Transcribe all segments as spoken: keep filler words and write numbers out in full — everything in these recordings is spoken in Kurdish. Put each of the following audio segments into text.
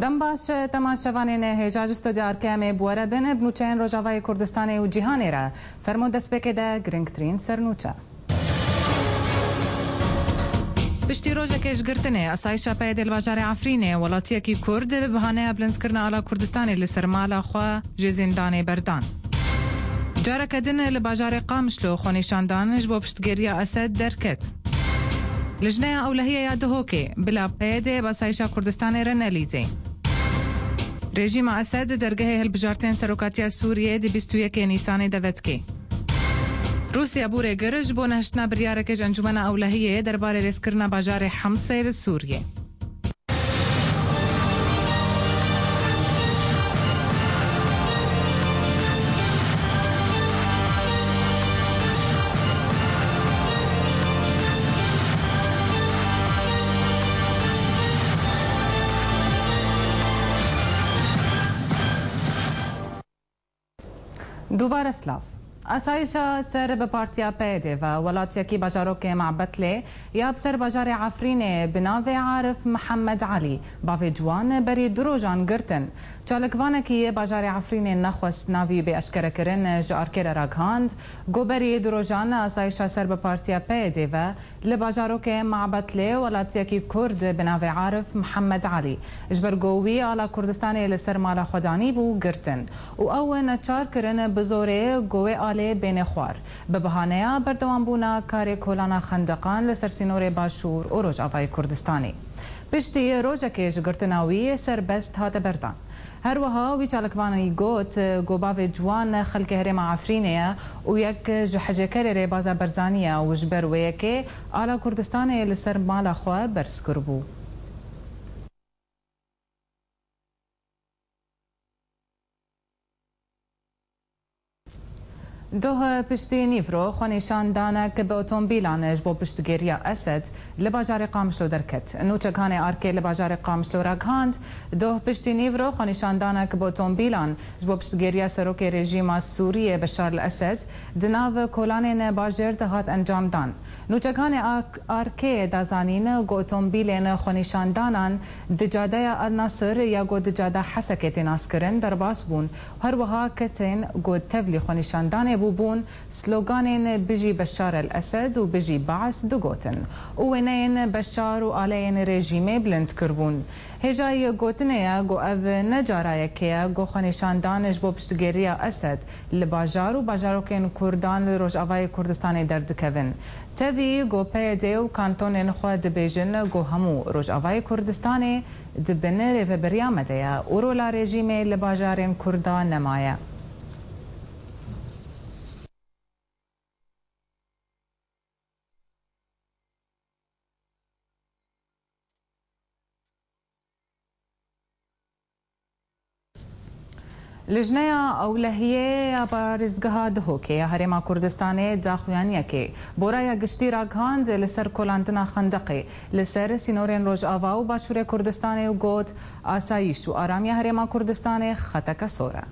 Em baş, temaşevanên hêja ji stûdyoya Arkê em ê bi we re bin, bi nûçeyên Rojavayê Kurdistanê û cîhanê re. Fermo destpêkê de girîngtirîn sernûçe. Piştî rojekê ji girtinê, asayişa PYDê li bajarê Efrînê, welatiyekî Kurd bi bahaneya bilindkirina ala Kurdistanê li ser mala xwe ji zîndanê berdan. Careke din li bajarê Qamişlo xwenîşandan ji bo piştgiriya Esed derket. Lijneya Ewlehiyê ya Duhokê bila PYDê bi asayişa Kurdistanê re nelîzê. Rejîma Esed dergehê hilbijartinên serokatiya Sûriyê di bîst û yekê Nîsanê de vedikê. Rûsya bûrê gir ji bo nehiştina biryareke ji Encûmena Ewlehiyê derbarê rêzkirina bajarê Himsê li Sûriyê. Dubare silav. Asayişa ser bi partiya PYDê ve welatiyekî bajarokê Mabetlê ya bi ser bajarê Efrînê bi navê Arif Mihemed Elî, bavê ciwan, berî du rojan girtin. Çalakvanekî yê bajarê Efrînê nexwest navî bê eşkerekirin ji arkê re ragihand, ku berî du rojan asayişa ser bi partiya PYDê ve li bajarokê Mabetlê welatiyekî Kurd bi navê Arif Mihemed Elî, ji ber ku wî ala Kurdistanê li ser mala xwe danîbû, girtin û ew neçar kirin bi zorê ku wê alê bêne xwar, bi bahaneya berdewambûna karê kolana xendeqan li ser sînorê Başûr û Rojavayê Kurdistanê. Piştî rojekê ji girtina wî serbest hate berdan. Her wiha wî çalakvanî got, ku bavê ciwan xelkê herêma Efrînê ye û yek ji hecêkerê rêbaza Barzanî ye û ji ber wê yekê ala Kurdistanê li ser mala xwe berz kiribû. Doh piştî nîvro xwenîşandanek bi otomobîlan ji bo piştgiriya Esed li bajarê Qamişlo derket. Nûçekanê Arkê li bajarê Qamişlo ragihand, doh piştî nîvro xwenîşandanek bi otomobîlan ji bo piştgiriya serokê rejîma Sûriyê Beşar el Esed di nav kolanên bajêr de hat encamdan. Nûçekanê Ar-, Arkê da zanîn ku otomobîlên xwenîşandanan di cadeya El Nasir ya ku di cada Hesekê tê naskirin derbas bûn. Her wiha kesên ku tevlî xwenîşandanê bûbûn, sloganên Bijî Beşar el Esed û Bijî Baas digotin û wêneyên Beşar û aleyên rejîmê bilind kiribûn. Hêjayî gotinê ye ku ev ne cara yekê ye ku xwenîşandan ji bo piştgiriya Esed li bajar û bajarokên Kurdan li Rojavayê Kurdistanê derdikevin. Tevî ku PYD û kantonên xwe dibêjin ku hemû Rojavayê Kurdistanê di bin rêvebiriya me de ye û rola rejîmê li bajarên Kurda nemaye. Lijneya Ewlehiyê ya Parêzgeha Duhokê ya Herêma Kurdistanê daxuyaniyekê bo raya giştî ragihand li ser kolandina xendeqê li ser sînorên Rojava û Başûrê Kurdistanê û got, asayîş û aramiya Herêma Kurdistanê xeteke sor e.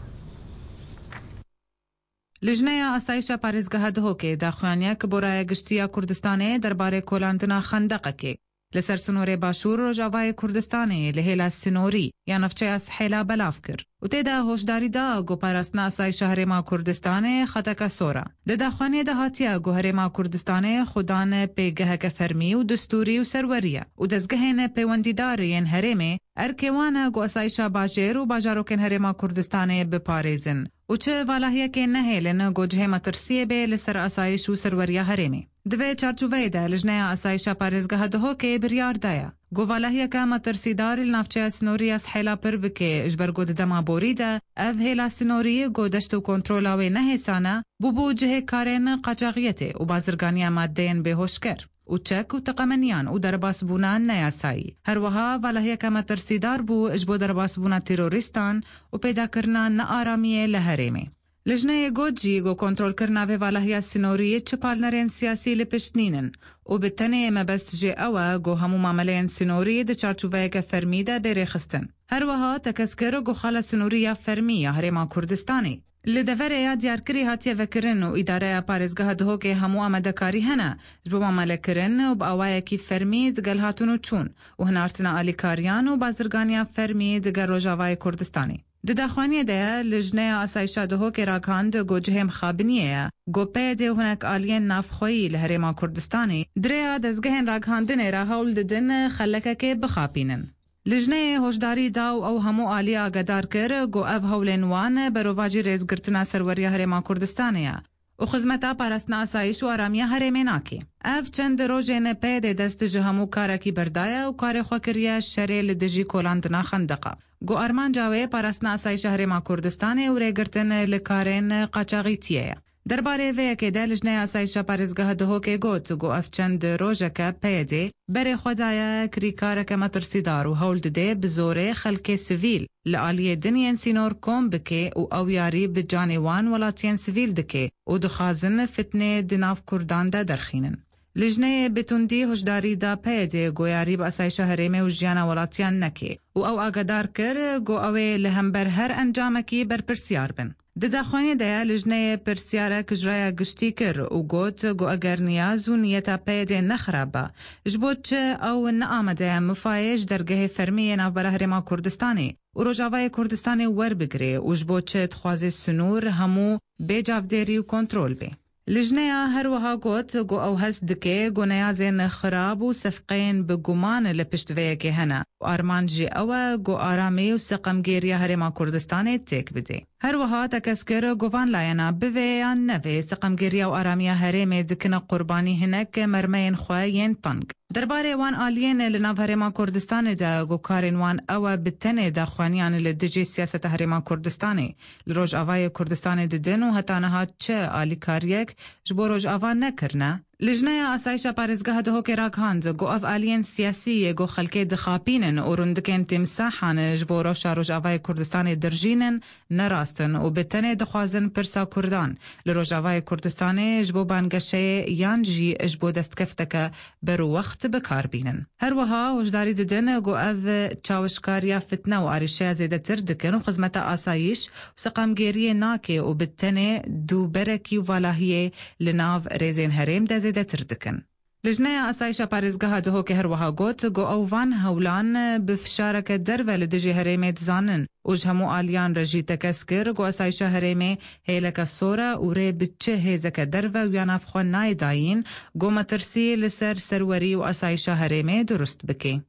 Lijneya Asayişa Parêzgeha Duhokê daxuyaniyek bo raya giştî ya Kurdistanê derbarê kolandina xendeqekê li ser sinorê Başûr Rojavayê Kurdistanê li hêla sinorî ya navçeya Sihêla belav kir û tê de hoşdarî da ku parastina asayişa Herêma Kurdistanê xeteke sor e. Di daxuyaniyê de hatiye ku Herêma Kurdistanê xwe dane pêgeheke fermî û distûrî û serwerî ye û dezgehên pêwendîdar yên herêmê erkê wan e ku asayişa bajêr û bajarokên Herêma Kurdistanê biparêzin û çi valahiyekê nehêlin ku cihê metirsiyê bê li ser asayîş û serweriya herêmê. Di vê çarçoveyê de Lijneya Asayişa Parêzgeha Duhokê biryar daye ku valahiyeke metirsîdar li navçeya sinorî ya Sihêla pir bike, ji ber ku di dema borî de ev hêla sinorî ku deşt û kontrola wê nehêsan e, bûbû cihê karên qaçaxiyetê û bazirganiya madeyên bêhoşker û çek û teqemeniyan û derbasbûna neyasayî. Her wiha valahiyeke metirsîdar bû ji bo derbasbûna terorîstan û peydakirina nearamiyê li herêmê. Lijneyê got jî ku kontrolkirina vê valahiya sinorî çi partnerên siyasî li pişt nînin û bi tenê mebest jê ew e ku hemû mameleyên sinorî di çarçoveyeke fermî de bê rêxistin. Her wiha tekez kir ku xala sinorî ya fermî ya Herêma Kurdistanê Li deverê ya diyarkirî hatiye vekirin û Îdareya Parêzgeha Duhokê hemû amadekarî hene ji bo mamelekirin û bi awayekî fermî digel hatin û çûn û hinartina alîkariyan û bazirganiya fermî digel Rojavayê Kurdistanê. Di daxuyaniyê de ye, Lijneya Asayişa Duhokê ragihand ku cihê mixabiniyê ye, ku P Y D û hinek aliyên navxweyî li Herêma Kurdistanê di rêya dezgehên ragihandinê re hewl didin xelekekê bixapînin. Lijneyê hoşdarî da û ew hemû alî agedar kir ku ev hewlên wan berovajî rêzgirtina serweriya Herêma Kurdistanê ye û xizmeta parastina asayîş û aramiya herêmê nake. Ev çend rojên P Y D dest ji hemû karekî berdaye û karê xwe kiriye şerê li dijî kolandina xendeqa. Ku armanca wê parastina asayişa Herêma Kurdistanê û rêgirtin li karên qaçaxîtiyê ye. Derbarê vê yekê de Lijneya Asayişa Parêzgeha Duhokê got ku ev çend rojeke P Y D berê xwe daye krîkareke metirsîdar û hewl dide bi zorê xelkê sivîl li aliyê din yên sînor kom bike û ew yarî bi canê wan welatiyên sivîl dike û dixwazin fitnê di nav Kurdan de derxînin. Lijneyê bi tundî hişdarî da P Y D ku yarî bi asayişa herêmê û jiyana welatiyan neke û ew agadar kir ku ew ê li hember her encamekî berpirsiyar bin. Di daxuyaniyê de ye Lijneyê pirsiyarek ji raya giştî kir û got ku eger niyaz û niyeta P Y D ne xirab be, ji bo çi ew neamade ye mifayê ji dergehê fermî yê navbera Herêma Kurdistanê û Rojavayê Kurdistanê werbigire û ji bo çi dixwaze sinûr hemû bê çavdêrî û kontrol bê. Lijneya her wiha got ku ew hest dike ku neyazên xirab û sefqeyên bi guman li pişt vê yekê hene û armanc jî ew e ku aramî û seqemgêriya Herêma Kurdistanê têk bide. Her wiha tekez kir ku van layena bivê yan nevê seqemgêriya û aramiya herêmê dikine qurbanî hinek mermeyên xwe yên teng. Derbarê wan aliyên li nav Herêma Kurdistanê de ku karên wan ew e bi tenê daxuyaniyan li dijî siyaseta Herêma Kurdistanê li Rojavayê Kurdistanê didin û heta niha çi alîkariyek ji bo Rojava nekirine. Lijneya Asayişa Parêzgeha Duhokê ragihand ku ev aliyên siyasî yê ku xelkê dixapînin û rindikên tîmsahan ji bo rewşa Rojavayê Kurdistanê dirjînin, ne rast in û bi tenê dixwazin pirsa Kurdan li Rojavayê Kurdistanê ji bo bangeşeyê yan jî ji bo destkefteke berûwext bi kar bînin. Her wiha hişdarî didin ku ev çawişkariya fitne û arîşeya zêdetir dikin û xizmeta asayîş û seqamgêriyê nake û bi tenê dûberekî û valahiyê li nav rêzên herêm de zêdetir dikin. Lijneya Asayişa Parêzgeha Duhokê her wiha got ku ew van hewlan bi fişareke derve li dijî herêmê dizanin û ji hemû aliyan re jî tekez kir ku asayişa herêmê hêleke sor e û rê bi çi hêzeke derve û ya navxwe nayê dayîn ku metirsî li ser serwerî û asayişa herêmê durust bike.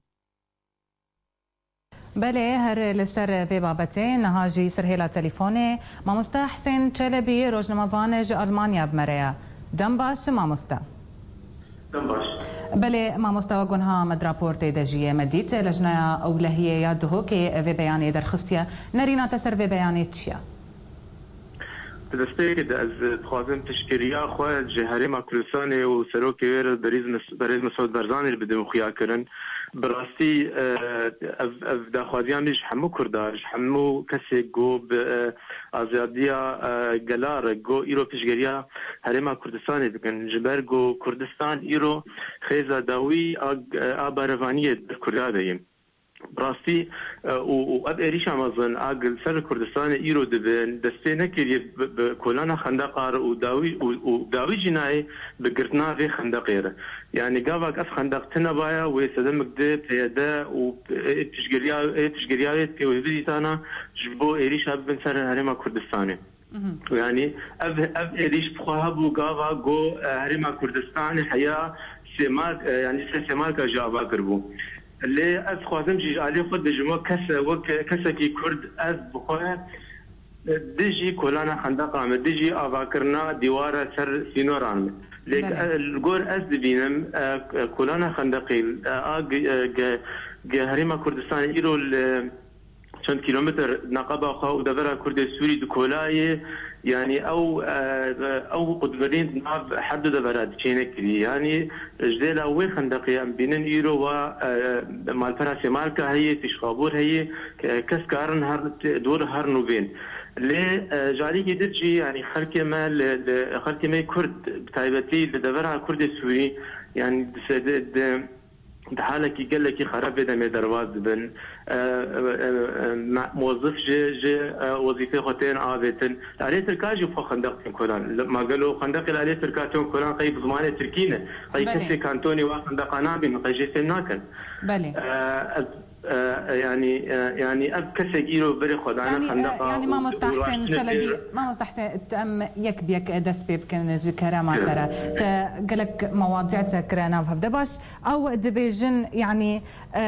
Belê, her li ser vê babetê niha jî serhêla telîfonê mamoste Husên Çelebî, rojnamevan ji Almanya bi me re ye. Dem baş, mamoste. Dem baş. Belê, mamoste, wek gunha me di raportê de jî yê me dît, lejnaya ewlehiyê ya Duhokê vê beyanê derxistiye. Nerîna te ser vê beyanê çi ye? Di destpêkê de ez dixwazim piştgiriya xwe ji Herêma Kurdistanê û serokê wê re berêz Mes-, berêz Mesûd Barzanî re bidim xuyakirin. Bi rastî, e, ev, ev daxwaziya min ji hemû Kurda, ji hemû kesê ku bi, e, azadiya, e, gela re ku îro piştgiriya Herêma Kurdistanê dikin. Ji ber ku Kurdistan îro xêza dawî a, a barevaniyê di Kurda de ye. Bi rastî, e, û, û ev êrîşa mezin a li ser Kurdistanê îro dibe, dest pê nekiriye bi, bi kolana xendeqa re û dawî, û, û dawî jî nayê bi girtina vê xendeqê re. Yanî gavak ev xendeq tune baya, wê sedemik di P Y D û ê piştgiriya, ê piştgiriya wê dike wê bidîtana ji bo êrîşa bibin ser Herêma Kurdistanê. Mhm. Yanî ev, ev êrîş bi xwe hebû gava ku, e, Herêma Kurdistanê heya Sêmark, e, yanî ser Sêmarka jî ava kiribû. Lê ez dixwazim jî ji alî xwe de ji bo kese, wek kesekî Kurd ez bi xwe, e, dijî kolana xendeqa me, dijî avakirina dîwara ser sînoran me. Lê, belê, e, li gor ez dibînim, e, kolana xendeqê, e, a gi-, e, ge-, ge Herêma Kurdistanê îro li çend kîlometr neqeba xwe û devera Kurdê Sûrî dikolayê, yanî ew, e, ew qutbirîn di nav her du devera diçêne kirî. Yanî ji dêla wê xendeqê em bînin îro wa, e, malpera Sêmarka heye, pêşxabûr heye, ke-, kes karin her dor her nû bên. Lê, e, ji alîkî din jî, yanî xelkê me li, li, xelkê me Kurd, bi taybetî li devera Kurdê Sûrî, yanî di, di, di, di halekî gelekî xerabê de me derbas dibin. E, e, e, e, me-, mozif ji, ji, e, wezîfê xwe tên avêtin. Li aliyê Tirka jî xwe xendeq tên kolan. Li, ma gelo xendeqê li aliyê Tirka tên kolan qey bi zimanê Tirkî ne? Qey Belê. kesê kantonê wa xendeqa nabînin, qey jê fêm nakin? Belê. E, ez, e, e, yanî, e, yanî ev kesek îro berê xwe dane Yanî, e, xendeqa yanî û, Mamosta û Husên raştinê Çelebî, pê Mamosta Husên, tu em yek bi yek, e, dest pê bikin ji kerema te re. Te gelek mewadî te kire nav hevde baş. Ew dibêjin, yanî, e,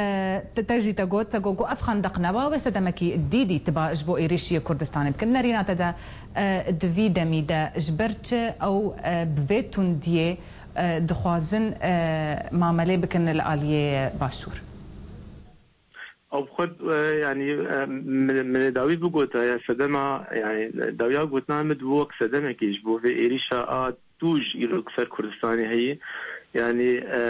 te, te jî te got, te got ku ev xendeq neba wê sedemekî dî dî tiba ji bo êrîşiyê Kurdistanê bikin. Nerîna te de, e, di vî demî de ji ber çi ew, e, bi vê tundiyê, e, dixwazin, e, mamelê bikin li aliyê Başûr? Ew xwe, e, yanî, e, min, min ê dawî bigota, ya sedema, yanî, dawiya gotina min dibû wek sedemekî ji bo vê êrîşa a tûj îro ser Kurdistanê heye. Yanî, e,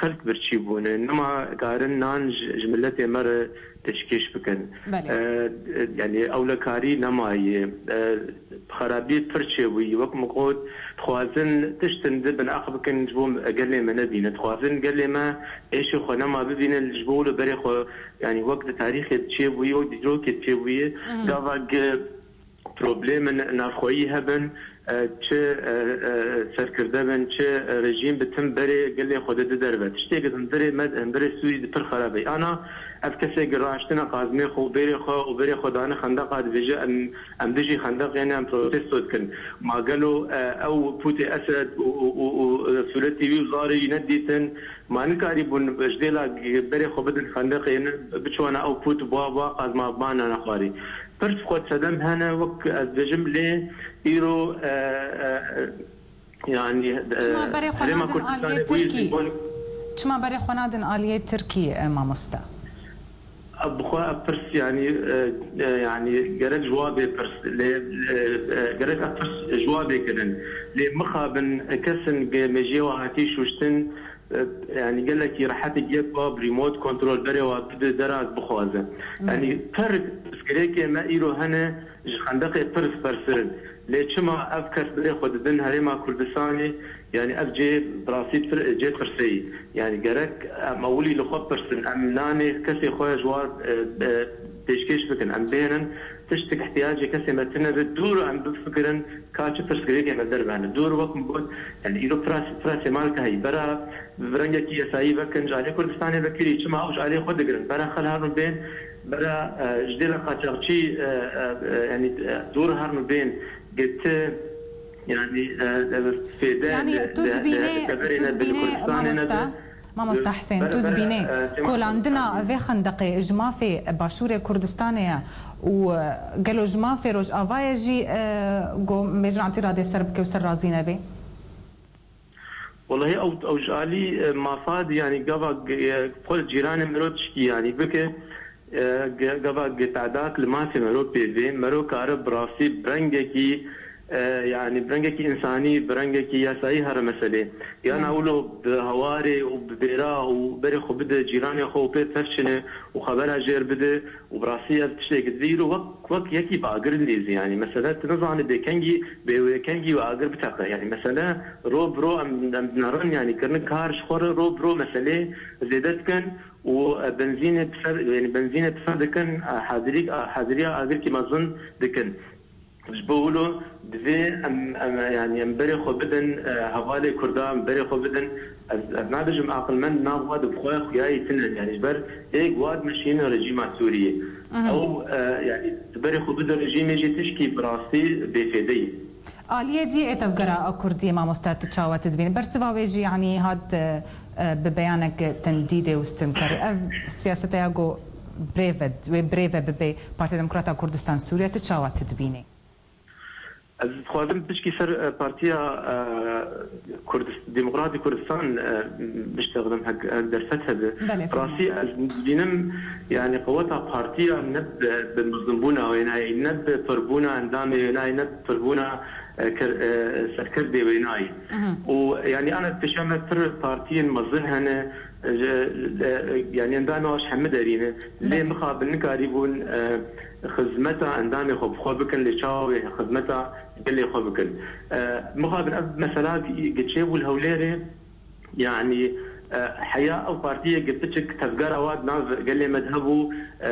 xelk birçî bûne. Nema karin nan ji, ji miletê me re pêşkêş bikin. Belê. E, e, yanî ewlekarî nemaye. E, xerabî pir çêbûyî. Wek min got, dixwazin tiştin di bin ex bikin ji bo gelê me nebîne. Dixwazin gelê me êşê xwe nema bibîne ji bo wilo berê xwe, yanî wek di tarîxê çêbûyî, wek di dîrokê çêbûyî, Mhm. gava gi problemin navxweyî hebin, e, çi, e, e, serkirde bin, çi rejîm bi tim berê gelê xwe dide derve. Tiştê gi hundirê me, hundirê Sûrî di pir xerab e. Ana ev kesê gi raştine qazmê xwe û bêrê xwe û berê xwe dane xendeqa dibêje em, em dijî xendeqê ne, em protesto dikin. Ma gelo, e, ew pûtê Esed û, û, û, û sûretî wî û zarê wî nedîtin? Ma nikarîbûn ji dêla berê xwe bidin xendeqê ne, biçûna ew pût ba, ba qazma bana nexwarî. Pirs xwe sedem hene, wek ez dibêjim, lê îro, e, e, e, yanî, e, Çima berê xwe herêma nadin Kurdistanê aliyê bûyî Tirkî? zimbol- Çima berê xwe nadin aliyê Tirkî, e, mamoste? Bi xwe ev pirs, yanî, e, e, yanî gerek ji wa bê pirs, lê, e, e, gerek ev pirs ji wa bê kirin. Lê mixabin kesin ge-, mejiyê wa hatî şûştin, e, yanî gelekî rehetî yek wa bi remote control berê wa bide deraz bixwaze. Belê. Yanî pir pirsgirêkê me îro hene ji xendeqê pir pirstir in. Lê çima ev kes berê xwe didin herêma Kurdistanê? Yanî ev cê bi rastî pir, cê pirseyî. Yanî gerek em ewilî li xwe pirsin. Em nanê kesê xwe ji wan, e, e, pêşkêş bikin. Em bênin tiştik ihtiyacê kesê me tine be, dûr em bifikirin ka çi pirsgirêkê me derbane. Dûr wek min got, yanî îro pira, pira sêmalka heyî. Bera bi rengekî yasayî vekin, ji aliyê Kurdistanê vekirî, çima ew ji aliyê xwe digirin? Bera xel herin bên, bera, e, ji dêla qaçaxçî, e, e, e, yanî, e, dûr herin bên, gete, yanî, e, e, fêde Yanî li, tu li, li, dibînê, li tu teberê ne, li dibînê, Kurdistanê ne mamosta, de. mamosta Husên, Bere, tu bere, dibînê e, Sema kolandina Kurdistanê. vê xendeqê ji mafê Başûrê Kurdistanê ye û, e, gelo ji mafê Rojavayê jî, e, go, bêjin Etîradê ser bike û ser razî nebe? Wellahî ew, ew ji alî, e, mafa di, yanî gava ge-, e, xwe cîranê miro tişkî, yanî bike, e, ge-, gava ge-, te'dak li mafê miro pê vê, miro kare bi rastî bi rengekî, e, yanî bi rengekî însanî, bi rengekî yasayî here meselê. Yana Belê. wilo bi hewarê û bi bêra û berê xwe bide cîranê xwe û pê tevçine û xebera jêr bide, û bi rastî ev tiştek divê îro wek, wek yekî bi agir dilîzî. Yanî mesele tu nizanî bê kengî, bê wê kengî wê agir biteqe. Yanî mesele ro bi ro em, em dinerin, yanî kirin kar ji xwe re ro bi ro meselê zêde dikin û, e, benzînê bi ser, yanî benzînê bi ser dikin, e, hazirî, e, haziriya agirkî mezin dikin. Ji bo wilo divê em, em, yanî em berê xwe bidin, e, hevalê Kurda, em berê xwe bidin. Ez, ez nabêjim aqilmend nav wa di bi xwe xuyayî tune, yanî ji ber êk wa dimeşînin rejîma Sûriyê. Mhm. Ew, e, yanî tu berê xwe bidin rejîmê jî tişkî bi rastî bêfêde yî. Aliyê dî ê tevgera Kurdiyê mamoste tu çawa tu dibînî? Bersiva wê jî yanî hat, e, e, bi beyanek tendîdê û stimkerê. Ev siyaseta ya ku birêve, wê birêve bibe Partiya Demokrata Kurdistan Sûriye, tu çawa tu dibînî? Ez dixwazim pişkî ser, e, Partiya, e, Kurdis-, Demokratî Kurdistan, e, biştexlim hek, hek derfet hebe. Belê, Rastî ez dibînim, yanî qeweta partiya ne bi, bi mezinbûna wênayê, ne bi pirbûna endamê wênayê, ne bi pirbûna, e, ker-, e, serkerdê wênayê. Mhm. Û yanî ana dibêje me pir partiyên mezin hene, e, e, yanî endamê wan ji hemî derî ne. Lê Belê. mixabin nikarîbûn, e, xizmeta endamê xwe bi xwe bikin, lê çawa wê xizmeta gelê xwe bikin. E, mixabin ev mesela gi-, gi çêbû li Hewlêrê, yanî, E, heya ew partiyê gi piçik tevgera wa di nav gelê me de hebû, e,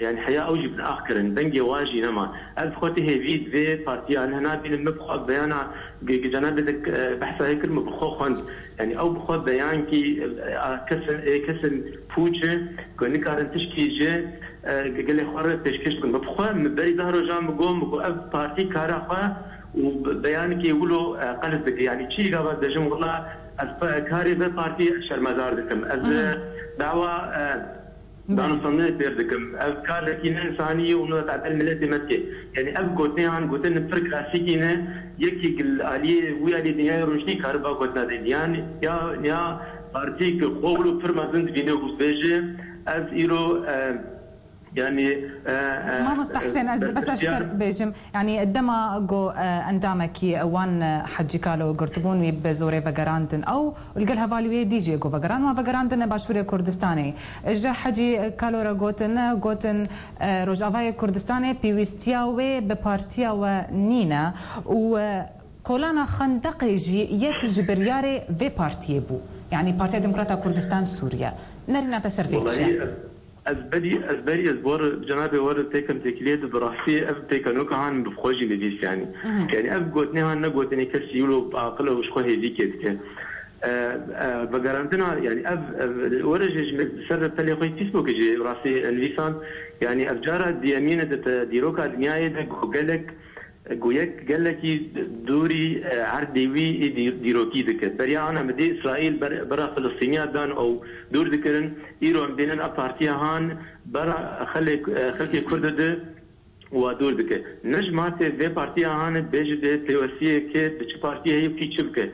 yani heya ew jî bi ax kirin, dengê wa jî nema. Ez xwe ti hêvî di vê partiya ne nabînim, min bi xwe beyana gi, gi cenabê de, e, behsa hê kir, min bi xwe xwend. Yani ew bi xwe beyankî, e, a kesin, ê kesin pûç e, ku nikarin tişkî ji, e, gelê xwe re pêşkêş bikin. Min bi xwe, min berî deh rojan min got, min got ev partî kara xwe û be-, beyanikê wilo, e, qels dike. Yani çi gava dibêjim, wela ez pe-, karê vê partî şermezar dikim. Ez, e, dawa, e, danûstandinê têr dikim. Ev karekî ne însanî ye û ne tadel miletê me dike. Yani ev gotinê han gotin pir klasîkî ne, yekî gil aliyê wî alî dinyayê rojnî kariba gotina dê. Yani ya, ya partî ki xwe wilo pir mezin dibîne û dibêje, ez îro, e, yani, e, e, Mamosta Husên, ez bes ez ji te bêjim, yani dema go, e, endamekî wan, e, Hecî Kalo girtibûn wî bi zorê vegerandin ew, û li gel hevalî wê dî jî go vegeran, wan vegerandine Başûrê Kurdistanê. Ji Hecî Kalo re gotin, gotin, e, Rojavayê Kurdistanê pêwîstiya wê bi partiya we nîne û, e, Kolana Xendeqê jî yek ji biryarê vê partiyê bû. Yani Partiya Demokrata Kurdistan Sûriye. Nerîna te ser vê çi ye? Welayi ez, ez berî, ez berî ez bor cenabê wer têkem têkiliyê de bi rastî ev têkenoka han bi xwe jî nivîs yani. Mhm. Yani ev gotinê han ne gotinê kesî wilo bi aqil û ji xwe hêvîkê dike. E, e, vegerandina yani ev, ev were jî ji ser pelê xwe Facebookê jî rastî nivîsan yani ev cara diyemîne de te dîroka dinyayê de ku gelek Ku yek gelekî dûrî, e, erdê wî ê dî-, dîrokî dike. Beriya ana mi dê Îsraîl ber-, bera Filistîniya dan ew dûr dikirin, îro em dênin ev partiya han bera xelê-, e, xelkê Kurd de wa dûr dike. Ne ji matê vê partiya han bêje dê pêwestiyê kê bi çi partiyê heye û kî çi bike.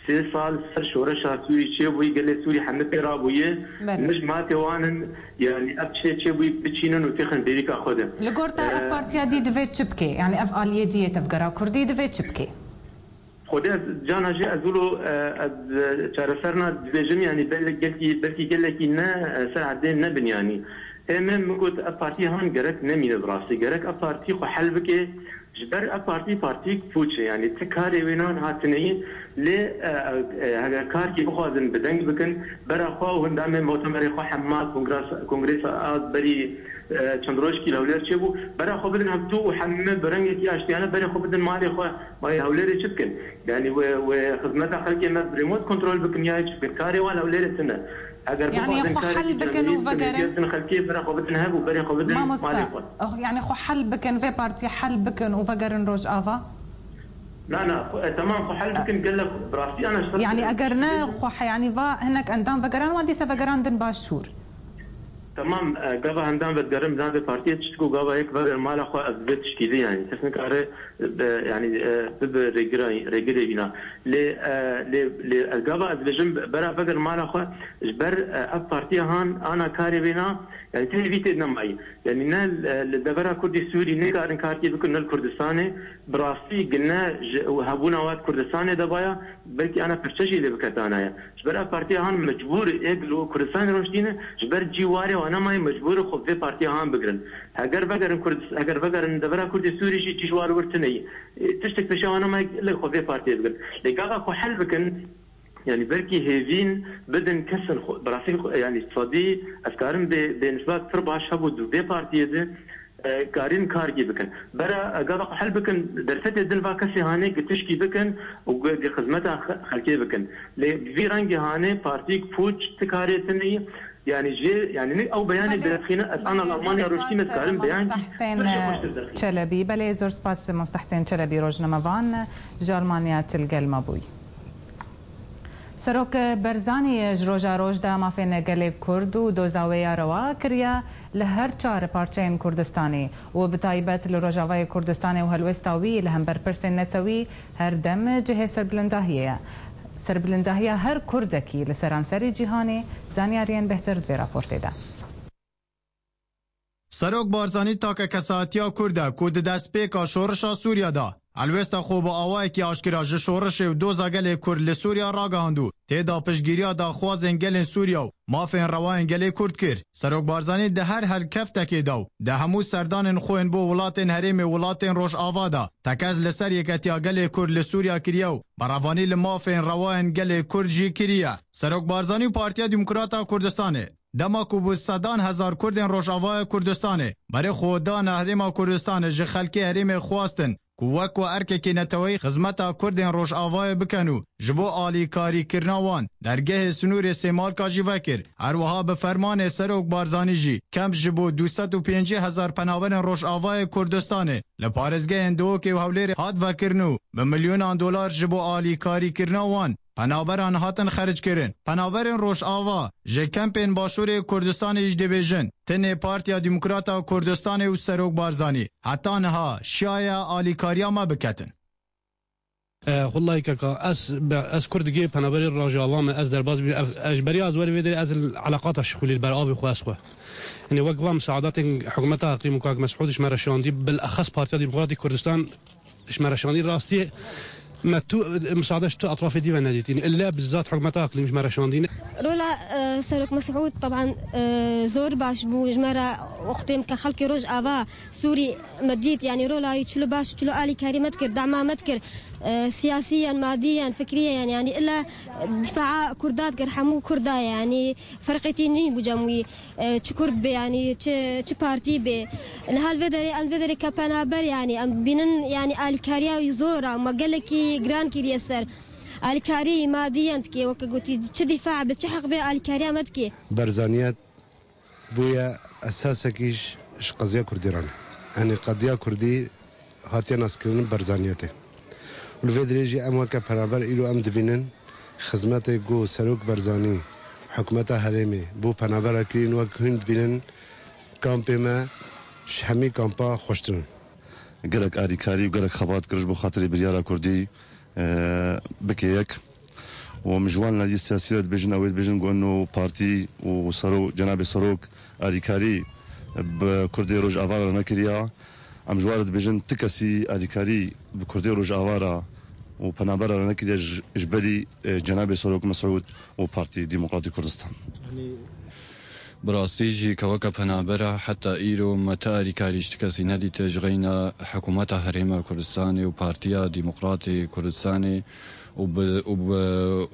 Sê sal ser şoreşa Sûrî çêbûyî, gelê Sûrî hemî pê rabûye. Belê. Min ji matê wan in, yani ev çê çêbûyî biçînin û têxin bêrîka xwe de. Li gor te ev Ee, partiya dî divê çi bike? Yani ev aliyê dî yê tevgera Kurdî divê çi bike? Xwedê ez cana jî ez wilo, e, ez, e, çareserna dibêjim, yani belkî, belkî gelekî ne, e, ser erdê nebin yani. Ê me min got ev partî han gerek nemîne bi rastî. Gerek ev partî xwe hel bike. Ji ber ev partî, partîk pûç e, yanî ti karê wê nan hatine yî, lê, e, e, heger karkî bixwazin bi deng bikin, bera xwe û hindamê motemerê xwe hema kongres-, kongresa a berî, e, çend rojkî li Hewlêr çêbû, bera xwe bidin hevdû û heme bi rengekî aştiyane berê xwe bidin malê xwe, malê Hewlêrê çi bikin? Yanî wê, wê xizmeta xelkê me bi remote kontrol bikin ya çi bikin? Karê wan Hewlêrê tune. Eger Yani bixwazin xwe karê hel bikin û cemî, vegerin. Xelkê bira xwe bidin hev û berê xwe bidin Mamoste, malê xwe. Oh, yani xwe hel bikin, vê partiyê hel bikin û vegerin Rojava? Na, na, xwe, e, temam, xwe hel bikin, gelek bi rastî ana ji ser Yani eger ne xwe he-, yani va hinek endam vegeran, wan dîse vegerandin Başûr. Temam, e, gava endam vedigerin, bi navê partiyê tişt ku gava yek vegerin mala xwe, ez vê tiştî dî yani. Kes nikare, e, yani, e, bibe rêgira, rêgirê wîna. Lê, e, lê, lê ez gava ez dibêjim bera veger mala xwe, ji ber, e, ev partiya han ana karê wê na, yani tenê vî tê nemayî. Yani ne, e, li devera Kurdî Sûrî nikarin karkê bikin, ne li Kurdistanê, bi rastî gine ji hebûna wa di Kurdistanê de baya, belkî ana pirçe jî lê biketana ye. Ji ber ev partiya han mecbûr ê li Kurdistanê rojtîne, ji ber cî warê wan nemayî mecbûr xwe vê partiya han bigirin. Heger vegerin Kurd-, heger vegerin devera Kurdê Sûrî jî cî ji war wir tune yî. Ê, tiştek pêşiya wan nemayî lê xwe vê partiyê bigirin. Lê gava xwe hel bikin, yani belkî hêvîn bidin kesin xwe. Bi rastî xwe, yani sedî ez karim bê, bê nisbat pir baş hebû di vê partiyê de. E, karîn karkî bikin. Bera, e, gava xwe hel bikin, derfetê din va kesê hanê gitişkî bikin û gu-, gi xizmeta xe-, xelkê bikin. Lê bi vî rengî hanê partîk pûç ti karê tune yî. Yani jê, yani ne ew beyanê Belê. Derxîne, ez ana Belê, Almanya zor rojtî me spas, karim beyan Mamoste Husên, pir jî xweştir derxîne. Çelebî. Belê, zor spas, Mamoste Husên Çelebî, rojnamevan ji Almanya til gel me bûyî. Serok Barzanî ji roja roj de mafên gelê Kurd û doza wê ya rewa kiriye li her çar parçeyên Kurdistanê û bi taybet li Rojavayê Kurdistanê û helwesta wî li hember pirsên netewî her dem cihê serbilindahiyê ye. Serbilindahiya her Kurdekî li seranserî cîhanê, zanyariyên bêhtir di vê raportê de. Serok Barzanî takekesatiya Kurd e ku di destpêka şorişa Sûriye de helwêsta xwe bi awayekî aşkira ji şorişê û doza gelê Kurd li Sûriya ragihand û tê de piştgiriya daxwazên gelên Sûriya û mafên rewayên gelê Kurd kir. Serok Barzanî di her helkeftekê de û di hemû serdanên xwe yên bo welatên herêmê welatên Rojava de tekez li ser yeketiya gelê Kurd li Sûriya kiriye û berevane li mafên rewayên gelê Kurd jî kiriye. Serok Barzanî û Partiya Demokrata Kurdistanê, dema ku bi sedan hezar Kurdên Rojavaya Kurdistanê berê xwe dane Herêma Kurdistanê, ji xelkê herêmê xwestin ku wek ku erkekê neteweyî xizmeta Kurdên Rojavayê bikin û ji bo alîkarîkirina wan dergehê sinûrê Sêmalka jî vekir. Her wiha bi fermanê Serok Barzanî jî kemp ji bo du sed û pêncî hezar penaberên Rojavayê Kurdistanê li parêzgehên Duhokê û Hewlêrê hat vekirin û bi milyonan dolar ji bo alîkarîkirina wan penaberan hatin xeric kirin. Penaberên Rojava ji kempên Başûrê Kurdistanê jî dibêjin, tenê Partiya Demokrata Kurdistanê û Serok Barzanî heta niha şiyaye alîkariya me biketin. E, Xullahî keka, ez, be, ez Kurd digê penaberê Rojava me, ez derbas bî, ev, ez beriya ez werî vê derê ez eleqata şixulî li ber avê xwe ez xwe. Yanî wek va misadatên hikûmeta Heqîm û Kak Mesûd ji me re şandî, bilexes Partiya Demokratîk Kurdistan ji me re şandî rastiyê me tu, misadeş tu etrafê dî ve nedît. Yanî ille bizzat hikûmeta Heqîm ji me re şandî. Rola, e, Serok Mesûd, teban, e, zor baş bû ji me re wextê ke xelkê Rojava Sûrî me dît, yanî rola wî çilo baş, çilo alîkarî me dikir, dema me dikir, e, siyasiyen, madiyen, fikriyen, yanî illa difaa Kurda dikir, hemû Kurda, yanî ferqêtî nî bû cem wî, e, çi Kurd bê, yanî çi, çi partî bê. Li hal vê derê, em vê derê ke penaber, yanî em bînin, yanî alîkariya wî zor a, me gelekî giran kiriye ser. Alîkarî madiyen dikê, weke gotî, çi dîfa be, çi heq bê, alîkariya me dikê. Berzaniyet bûye esasekî ji, ji qeziya Kurdî re ne. Yanî qediya Kurdî hatiye naskirin bi Berzaniyetê. Û li vê dirê jî em weke penaber îro em dibînin xizmetê ku Serok Berzanî, hikûmeta herêmê bo penabera kirîn wek hûn dibînin kampê me ji hemî kampa xweştir in. Gelek alîkarî û gelek xebat kir ji bo xatirê biryara Kurdî, e, bike yek. Û em ji wan alî siyasî re dibêjin, ew ê dibêjin ku eno partî û sero-, cenabê serok alîkarî bi Kurdê Rojava re nekiriya. Em ji wan re dibêjin, ti kesî alîkarî bi Kurdê Rojava re û penabera re nekiriye ji, ji berî, e, cenabê serok Mesûd û Partî Demokratîk Kurdistan. Yanî Bi rastî jî ke weke penabera heta îro me ti alîkarî ji ti kesî nedîte ji xeyna hikûmeta Herêma Kurdistanê û Partiya Demokratê Kurdistanê û bi, û bi,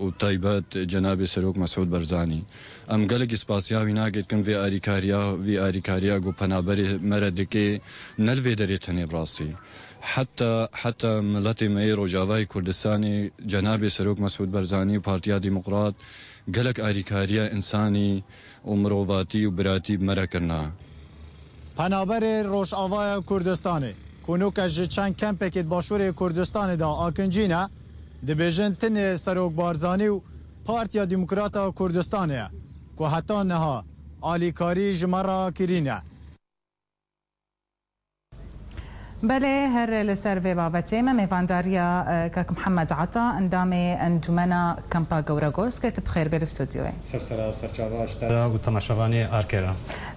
û taybet cenabê Serok Mesûd Berzanî. Em gelekî spasiya wî nake dikin vê alîkariya, vê alîkariya ku penaberê me re dike, ne li vê derê tenê bi rastî. Heta, heta miletê me yê Rojavayê Kurdistanê, cenabê Serok Mesûd Berzanî û Partiya Demokrat gelek alîkariya însanî û mirovatî û biratî bi me re kirina. Penaberê Rojavaya Kurdistanê, ku nûke ji çend kempekê di Başûrê Kurdistanê de akincî ne, dibêjin tenê Serok Barzanî û Partiya Demokrata Kurdistanê ye, ku heta niha alîkarî ji me re kirîne. Belê, her li ser vê babetê me mêvandariya, e, kak Mihemed Ata, endamê Encûmena Kampa Gewregosk, tu bi xêr bê li stûdyoyê. Ser sera û serçava ji te re û temaşevanê Arke re.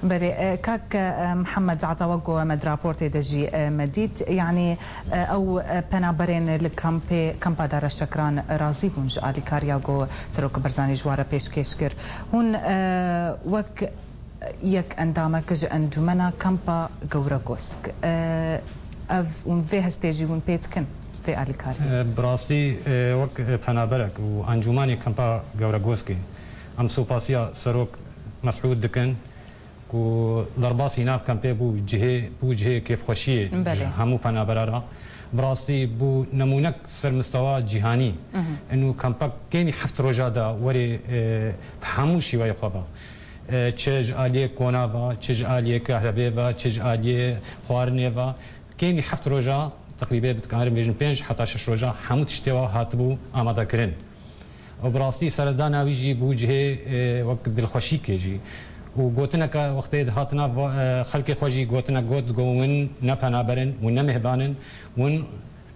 Belê, e, kak, e, Mihemed Ata, wek ku me di raportê de jî, e, me dît, yanî, e, ew, e, penaberên li kampê, kampa Dara Şekran razî bûn ji alîkariya ku Serok Barzanî ji wan re pêşkêş kir. Hûn, e, wek yek endamek ji Encûmena Kampa Gewregosk. E, ev hûn vê hestê jî hûn pê dikin vê alîkariyê? E, bi rastî, e, wek, e, penaberek û Encûmanê Kampa Gewregoskê em supasiya Serok Mesûd dikin ku derbasî nav kampê bû cihê, bû cihê kêfxweşiyê Belê. ji hemû penabera re. Bi rastî bû nemûnek ser mistewa cîhanî. Mhm. Eno kampa kêmî heft roja de werê, e, bi hemû şîweyê xwe ve. E, çi ji aliyê kona ve, çi ji aliyê kahrebê ve, çi ji aliyê xwarinê ve, kêmî heft roja, teqrîbê dikarin bêjin pênc heta şeş roja, hemû tiştê we hatibû amadekirin. Û bi rastî seredana wî jî bû cihê, e, wek dilxweşîkê jî. Û gotineke wextê dihatina va-, e, xelkê xwe jî gotinek got, got, win ne penaber in, win ne mêhban in, win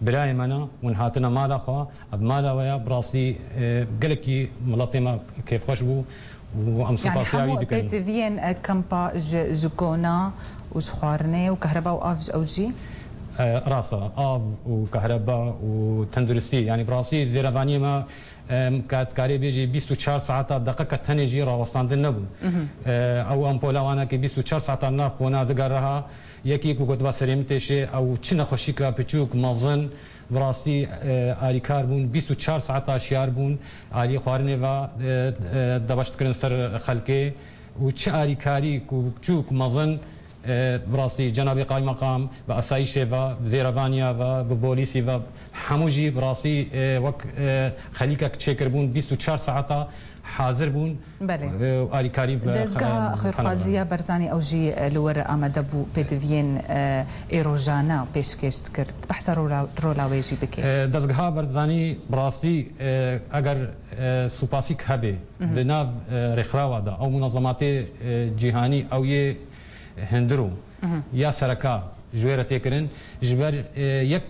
birayê me ne, hûn hatine mala xwe, ev mala we ya, bi rastî, e, gelekî miletê me kêfxweş bû û em Yanî supasiya wî hemû dikin. Pêtiviyên, e, kampa ji, ji kona û ji xwarinê û kehreba û av ji ew jî? E, rast e, av û kahreba û tenduristî, yanî bi rastî zêrevaniyê me, em, ka dikarê bêjî bîst û çar saeta deqeka tenê jî rawestandin nebûn. E, ew ampola wana ke bîst û çar saeta nav qona digere ha, yekî ku gotiba serê min têşê, ew çi nexweşîka piçûk, mezin, bi rastî, e, alîkar bûn, bîst û çar saeta şiyar bûn, alî xwarinê ve, e, e, debeş dikirin ser xelkê û çi alîkarî ku piçûk, mezin, E, bi rastî cenabê qaymeqam, bi asayîşê ve, bi zêrevaniya ve, bi polîsî ve, hemû jî bi rastî, e, wek, e, xelîkek çêkirbûn, bîst û çar saeta hazir bûn. Belê. E, alîkarî bi Dezgeha xe-, Xêrxwaziya Berzanî ew jî, e, li wir amade bû pêdiviyên, e, ê rojane pêşkêş dikir. Tu behsa rola, rola wê jî bikê. E, Dezgeha Berzanî bi rastî, e, eger, e, supasîk hebe di nav, e, rêxrawa de, ew munazematê, e, cîhanî ew yê hundir û ya sereka ji wê re tê kirin, ji ber, e, yek,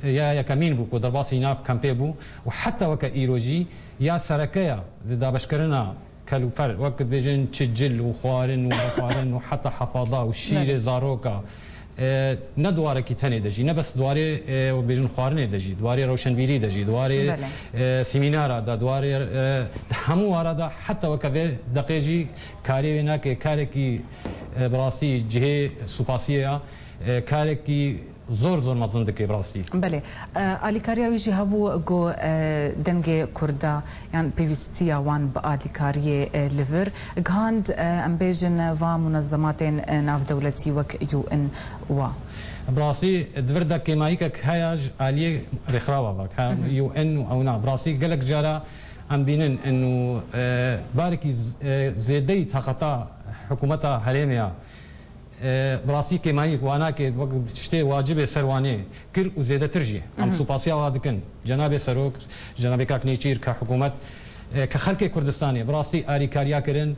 e, ya yekemîn bû ku derbasî nav kempê bû û heta weke îro jî ya sereke ya di dabeşkirina kelûper, wek dibêjin çi cil û xwarin û vexwarin û heta hefada û şîrê Belê. zaroka, e, ne di warekî tenê de jî, ne bes di warê, e, bêjin xwarinê de jî, di warê rewşenbîrî de jî, di warê, Belê. e, semînara de, di warê, e, di hemû wara de heta weke vê deqê jî karê wê nake, karekî, e, bi rastî cihê supasiyê ya, e, karekî zor zor mezin dike bi rastî. Belê. E, alîkariya wî jî hebû ku, e, dengê Kurda yan pêwîstiya wan bi alîkariyê, e, li vir gihand, e, em bêjin va munezematên, e, navdewletî wek U N wa. Bi rastî di vir de kêmayîkek heye ji aliyê rêxrawa ve, ka U N û ew na. Bi rastî gelek cara em bînin inu, e, barekî z-, e, zêdeyî taqeta hikûmeta herêmê ya. E, bi rastî kêmayî ku anakê wek tiştê wacibê ser wanê kir û zêdetir jî. Em supasiya wa dikin. Cenabê Serok, Cenabê Kak Nêçîr, ke hikûmet, e, ke xelkê Kurdistanê bi rastî alîkariya kirin.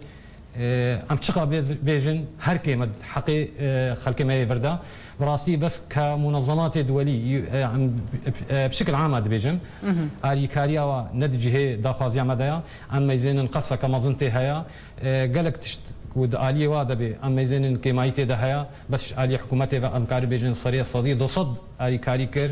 E, em çiqa bêz-, bêjin, her kê me heqê, e, xelkê me yê vir da. Bi rastî bes ke munezematê duwelî, e, em, e, bi şikil ama dibêjim, alîkariya wa ne di cihê daxwaziya me de ya. Em meyzênin qefseke mezin tê heye. E, gelek tişt ku di aliyê wa de bê, em mêzênin kêmayî tê de heye, bes ji aliyê hikûmetê ve em karin bêjin serê sedî du sed alîkarî kir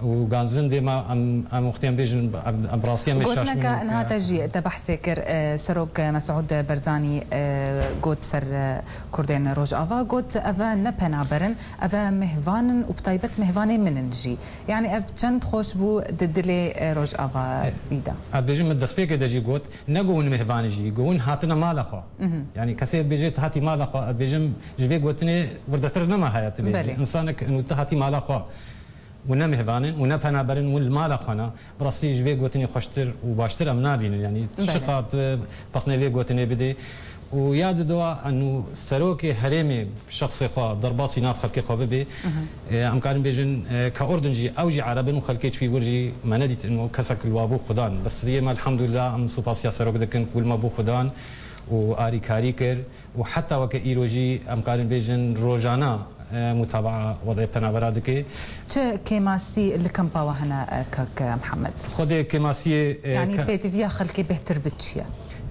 û ganzindê me em, em wextê em bêjin, em, em rastî em ê şaş Gotineke bûn. niha te jî te behsê kir, e, Serok Mesûd Barzanî, e, got ser, e, Kurdên Rojava, got, ev ne penaber in, ev mêhvan in û bi taybet mêhvanê min in jî. Yanî ev çend xweş bû di dilê, e, Rojavayî de. Ez bêjim min destpêkê de jî got, Ne ku hûn mêhvan jî, ku hûn hatine mala xwe. Mhm. Yanî kesê bêje tu hatî mala xwe, ez bêjim ji vê gotinê wirdetir nema heye tu bêjî. Belê. Însanek inu tu hatî mala xwe. Û ne mêhvan in, û ne penaber in, û li mala xwe ne. Bi rastî ji vê gotinê xweştir û baştir em nabînin. Yanî Belê. çiqas tu pesnê vê gotinê bidê. Û ya di dowa enu serokê herêmê bi şexsê xwe derbasî nav xelkê xwe bibê. Mhm. E, em karin bêjin, e, ka Urdun jî, ew jî Ereb in û xelkê çûyî wir jî me nedît inu kesek li wa bû xudan. Bes yê me elhamdulillah em supasiya serok dikin ku li me bû xudan û arîkarî kir û heta weke îro jî em karin bêjin rojana, e, mutabaa wedê penabera dike. Çi kêmasî li kampa we hene, e, kak Mihemed? Xwedê kêmasiyê, e, Yanî ka- pêdiviya xelkê bêhtir bi çi ye?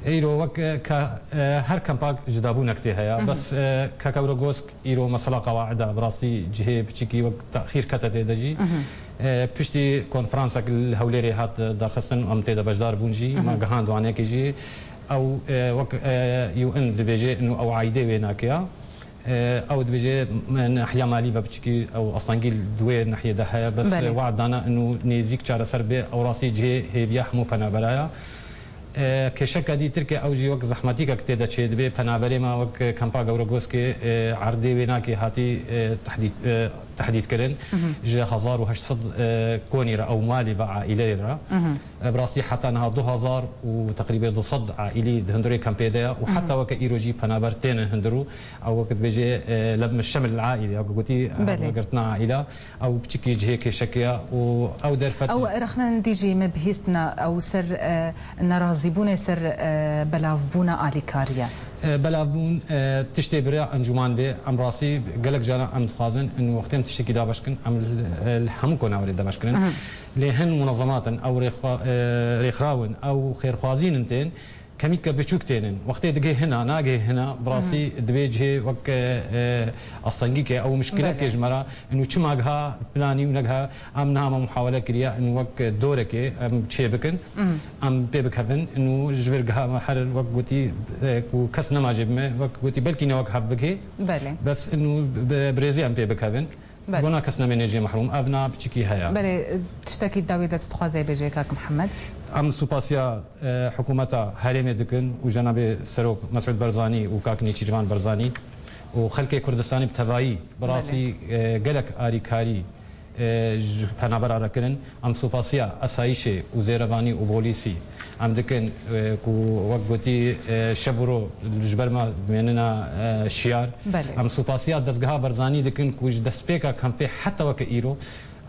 Îro wek, e, ka, e, her kampak jidabûnek tê heye. Mhm. Bes, e, kak Ewrogosk îro mesela qawaida bi rastî cihê piçikî wek texîr kete tê de jî. Mhm. E, piştî konferansek li Hewlêrê hat, e, darxistin, em tê de beşdar bûn jî. Mhm. Me gihand wanekê jî. Ew, e, wek, e, U N dibêje, inu ew aîdê wê nake ya. E, ew dibêje, me nehiya malî ve piçikî, ew astengî li wê nehiyê de heye, bes Belê. wad dana inu nêzîk çareser bê, ew rastî cihê hêviya hemû penaberaya. E, kêşeke dîtir ke ew jî wek zehmetîkek tê de çê dibê, penaberê me wek kampa Gewregoskê, e, erdê wê nakê hatî, e, tehdît, e, tehdît kirin. Mhm. Ji hezar û heşt sed, e, konî re ew malî ve aîleyê re. Mhm. E, bi rastî heta niha du hezar û teqrîbê du sed aîlî di hundirê kempê de ye û Mhm. heta weke îro jî penaber têne hundir û ew weke dibêje, e, lem şemil aîle, ya ku gotî, e, Belê. girtina aîle, ew piçikî cihê kêşeke ye û ew derfet Ew rexnendî jî me bihîstina ew ser, e, nerazîbûnê ser, e, belavbûna alîkariye. E, belavbûn, e, tiştê bira encûman bê. Em rastî gelek caran em dixwazin, in wextê em tiştekî dabeş kin, em li, e, li hemû konawerê dabeş kirin. Mhm. Lê hin munezemat in, ew rêxwa-, e, rêxraw in, ew xêrxwazîn in tên, kemîke biçûk tênin. Wextê digê hina, nagê hina, bi rastî dibê cihê wek, e, e, astengîke ew mişkilekê ji me re. Û çima giha filanî û negiha, em niha me muhawele kiriye, û wek dorekê em çê bikin, em pê bikevin, û ji vir giha me her wek gotî, e, ku kes nema jê bi me, wek gotî belkî ne wek hev bigê. Belê. Bes û bi, bi rêzî em pê bikevin. Belê. Bona kes nemêne jê mehrûm. Ev na piçikî heye. Belê, tiştekî dawî de tu dixwazê bêjê, kak Mihemed? Em supasiya, e, hikûmeta herêmê dikin û cenabê Serok Mesûd Barzanî û kak Nêçîrvan Barzanî û xelkê Kurdistanê bi tevayî, bi rastî, e, gelek arîkarî, e, ji penaberan re kirin. Em supasiya esayîşê û zêrevanî û bolîsî em dikin, e, ku wek gotî, e, şev û ro ji ber me dimênina, e, şiyar. Belê. Em supasiya dezgeha Barzanî dikin ku ji destpêka kampê heta weke îro,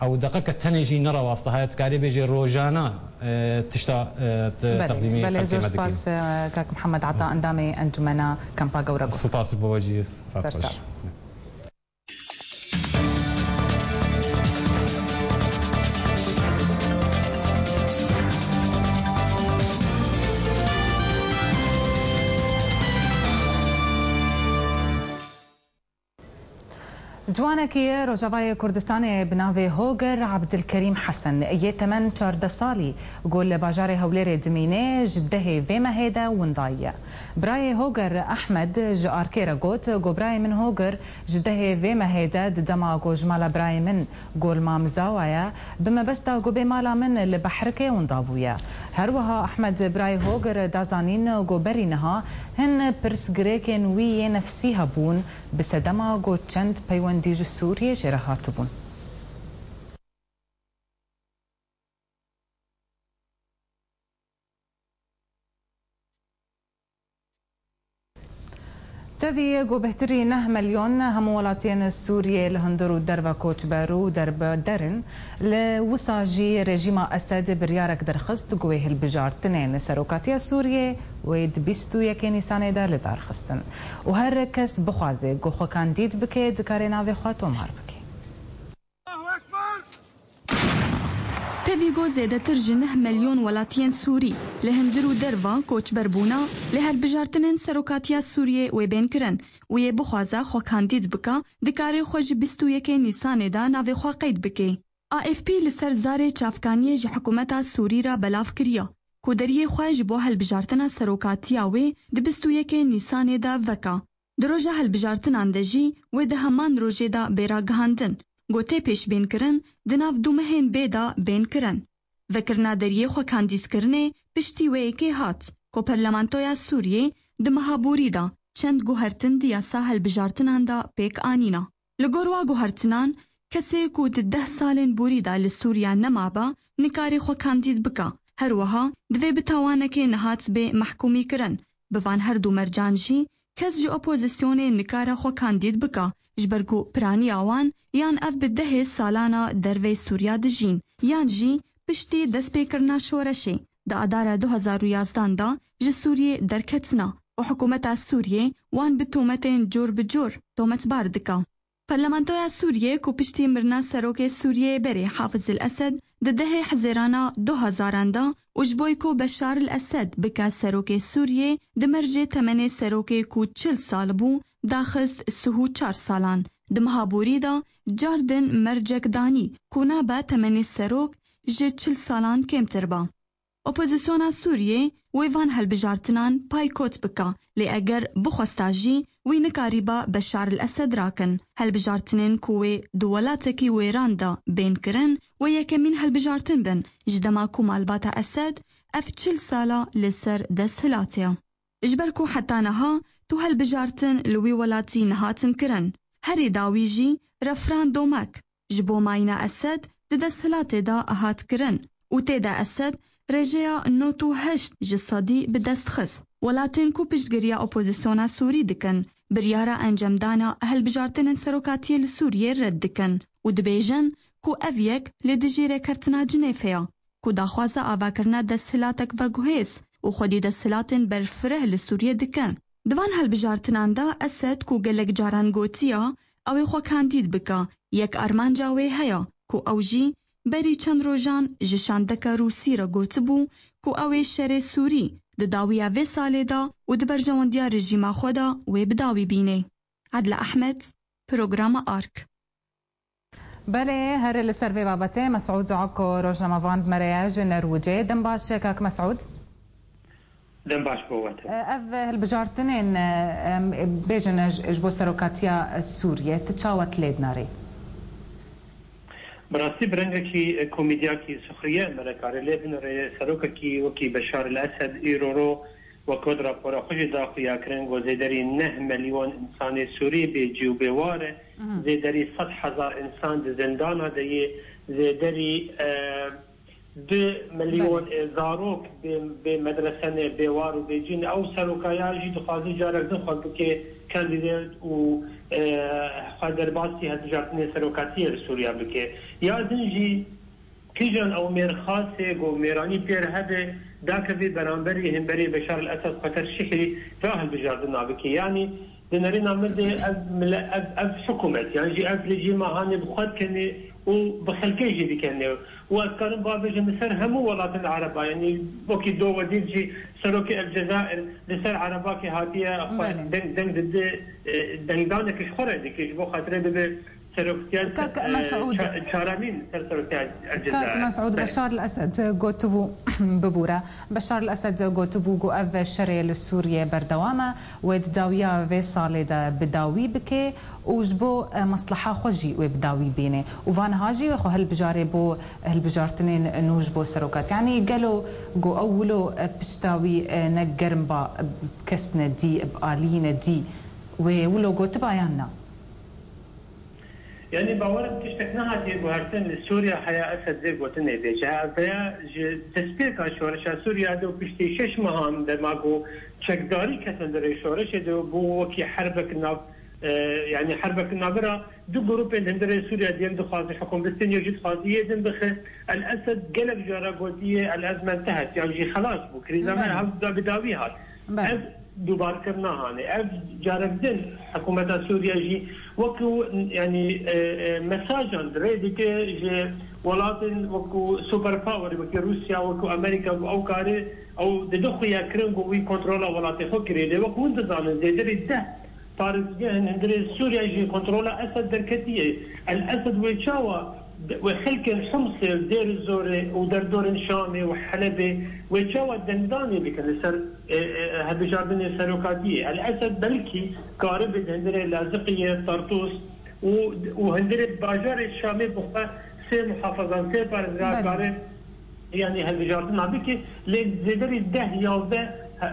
ew deqeke tenê jî nerawastihaya, dikarê bêjê rojana, e, tişta, e, te-, Belê, teqdîmî belê, xelkê zor me dikin. Spas, e, kak Mihemed Ata, endamê Encumena Kampa Gewregos. Spas bo we jî, sax Berçav. Baş. Ciwanekî Rojavayê Kurdistanê bi navê Hoger Abdilkerîm Hesen yê temen çardeh salî ku li bajarê Hewlêrê dimîne, ji dehê vê mehê de winda ye. Birayê Hoger Ehmed ji Arkê re got ku birayê min Hoger ji dehê vê mehê de di dema ku ji mala birayê min ku li Mamzawa ye, bi mebesta ku bê mala min li Behrikê winda bûye. Her wiha Ehmed birayê Hoger da zanîn ku berî niha hin pirsgirêkên wî yê nefsî hebûn, bi sedema ku çend peywendî ji Sûriyê jê re hatibûn. Tevî ku bêhtirî neh milyon hemû welatiyên Sûriyê li hundir û derve koçber û derbeder in, li wisa jî rejîma Esed biryarek derxist ku wê hilbijartinên serokatiya Sûriyê wê di bîst û yekê Nîsanê de li dar xistin û her kes bixwaze ku xwe kandîd bike, dikare navê xwe tomar bike. Tevî ku zêdetir ji neh milyon welatiyên Sûrî li hundir û derva koçber bûna, lê hilbijartinên serokatiya Sûriyê wê bên kirin û yê bixwaze xwe kandîd bike, dikare xwe ji bîst û yekê Nîsanê de navê xwe qeyd bike. A F P li ser zarê çavkaniyê ji hikûmeta Sûrî re belav kiriye ku deriyê xwe ji bo hilbijartina serokatiya wê di bîst û yekê Nîsanê de veke. Di roja hilbijartinan de jî wê di heman rojê de bê ragihandin, ku tê pêşbînkirin di nav du mehên bê de bên kirin. Vekirina deriyê xwekandîzkirinê piştî wê yekê hat ku Parlamentoya Sûriyê di meha borî de çend guhertin di yasa hilbijartinan de pêk anîne. Li gor wa guhertinan, kesê ku di deh salên borî de li Sûriye nemabe, nikare xwe kandîd bike. Her wiha divê bi tawanekê nihat bê mehkûmîkirin. Bi van her du mercan jî kes ji opozisyonê nikare xwe kandîd bike, ji ber ku piraniya wan yan ev bi dehê salana dervey Sûriya dijîn, yan jî piştî destpêkirina şoreşê di Adara du hezar û yazdan de ji Sûriyê derketina û hikûmeta Sûriyê wan bi tometên cor bi cor tometbar dike. Parlamentoya Sûriyê ku piştî mirina serokê Sûriyê berê Hafiz El Esed di dehê Hizêrana du hezaran de û ji bo ku Beşar El Esed bike serokê Sûriyê, di mercê temenê serokê ku çil sal bû, daxist sih û çar salan. Di meha borî de car din mercek danî ku nabe temenê serok ji çil salan kêmtir be. Opozisyona Sûriyê wê van hilbijartinan paykot bike, lê eger bixwesta jî wî nikarîba Beşar el Esed rakin. Hilbijartinên ku wê di welatekî wêran de bên kirin, wê yekemîn hilbijartin bin ji dema ku malbata Esed ev çil sala li ser desthilatê ye. Ji ber ku heta niha tu hilbijartin li wî welatî nehatin kirin. Herî dawî jî referandomek ji bo mayîna Esed di desthilatê de hat kirin û tê de Esed rêjeya nod û heşt ji sedî bi dest xist. Welatên ku piştgiriya opozisyona Sûrî dikin, biryara encamdana hilbijartinên serokatiyê li Sûriyê red dikin û dibêjin ku ev yek li dijî rêkeftina Cinêfê ye, ku daxwaza avakirina desthilatek veguhêz û xwedî desthilatên berfireh li Sûriyê dike. Di van hilbijartinan de Esed ku gelek caran gotiye, ew ê xwe kandîd bike, yek armanca wê heye ku ew jî Berî çend rojan ji şandeka Rûsî re gotibû ku ew ê şerê Sûrî di dawiya vê salê de û di berjewendiya rejîma xwe de wê bi dawî bînê. Edla Ehmed, Programa Ark. Belê, her li ser vê babetê Mesûd Ako, rojnamevan bi me re ye ji Nerwicê. Dem baş, kak Mesûd. Dem baş bo we te. Ev hilbijartinên, em, bêjin ji, ji bo serokatiya Sûriyê, tu çawa tu lê dinarî? Bi rastî bi rengekî, e, komîdyakî, suxriye me re kare lê binêre. Serokekî wekî Beşar el Esed îro ro, wek wed rapora xwe jî da xuyakirin, ku zêderî neh milyon însanê Sûrî bê cî û bê war e. Mhm. Zêderî sed hezar însan di zindana de yê. Zêderî, e, du milyon, Belê. e, zarok bê, bê medrese ne, bê war û bê cî ne. Ew serokaya jî dixwaze carek din xwe bike kandîdet û, e, xwe derbasî hilbijartinê serokatiyê li Sûriya bike. Ya din jî kîjan ew mêrxasê ku mêranî pê re hebe, dakevî beramberî hemberî Beşar el Esed xwe terşîhî ra hilbijardina bike. Yanî di nerîna min de ev mile-, ev, ev hikûmet, yan jî ev rejîma hanê bi xwe dikenê û bi xelkê jî dikenê. Û ez karim ba bêjim li ser hemû welatên Ereba, yanî wekî do wedîr jî serokê El Cezayir li ser Erebakê hatiye xwe Belê. deng, deng dide, e, dengdanekî ji xwe re dike, ji bo xatirê bibe seroktiya, Kak e, Mesûd. ça-, çaramîn ser seroktiya El Cezayir. Kak Mesûd, Belê. Beşar el Esed gotibû, bibûre. Beşar el Esed gotibû ku ev şerê li Sûriyê berdewam e, wê di dawiya vê salê de bi dawî bike û ji bo, e, mesleha xwe jî wê bi dawî bîne. Û va niha jî wê xwe hilbijarê bo hilbijartinên nû ji bo serokat. Yanî gelo ku ew wilo, e, pişta wî, e, ne germ ba, e, kes ne dî, bi alî ne dî, wê wilo gotiba yan na? Yanî bawerim tiştek nehatiye guhertin li Sûriya heya Esed vê gotinê bêje. Ev veya ji destpêka şoreşa Sûriya de û piştî şeş mehan dema ku çekdarî ketin di rê şoreşê de û bû wekî herbek nav, e, yanî herbek navira du grûpên hundirê Sûriya diyên dixwaze hikûm bistên, yek jî dixwaze yê din bixe. El Esed gelek cara gotiye, El Esed mentehet, yan jî xelas bû. Krîza me Belê. hev da bi dawî hat. Belê. Ev dubarkirina hanê. Ev carek din hikûmeta Sûriye jî wekî, yanî, e, e, mesajan dirê dike ji welatên wekî superpower, wekî Rûsya, wekî Amerîka, ku ew karê ew dide xuyakirin ku wî kontrola welatê xwe kirê. Lê wek hûn dizanin, zêderî deh parêzgehên hundirê Sûriye ji kontrola Esed derketiye. El Esed wê çawa wê xelkên Himsê, Dêr Zorê û derdorên Şamê û Helebê wê çawa dengdanê bikin li ser, e, e, hilbijardinê serokatiyê. El Esed belkî karibe di hundirê Laziqiyê, Tartûs û, û hundirê bajarê Şamê bi xwe sê muhafazan, sê parêzgeha Belê. kare, yanî hilbijartina bike, lê zêderî deh yavde, e,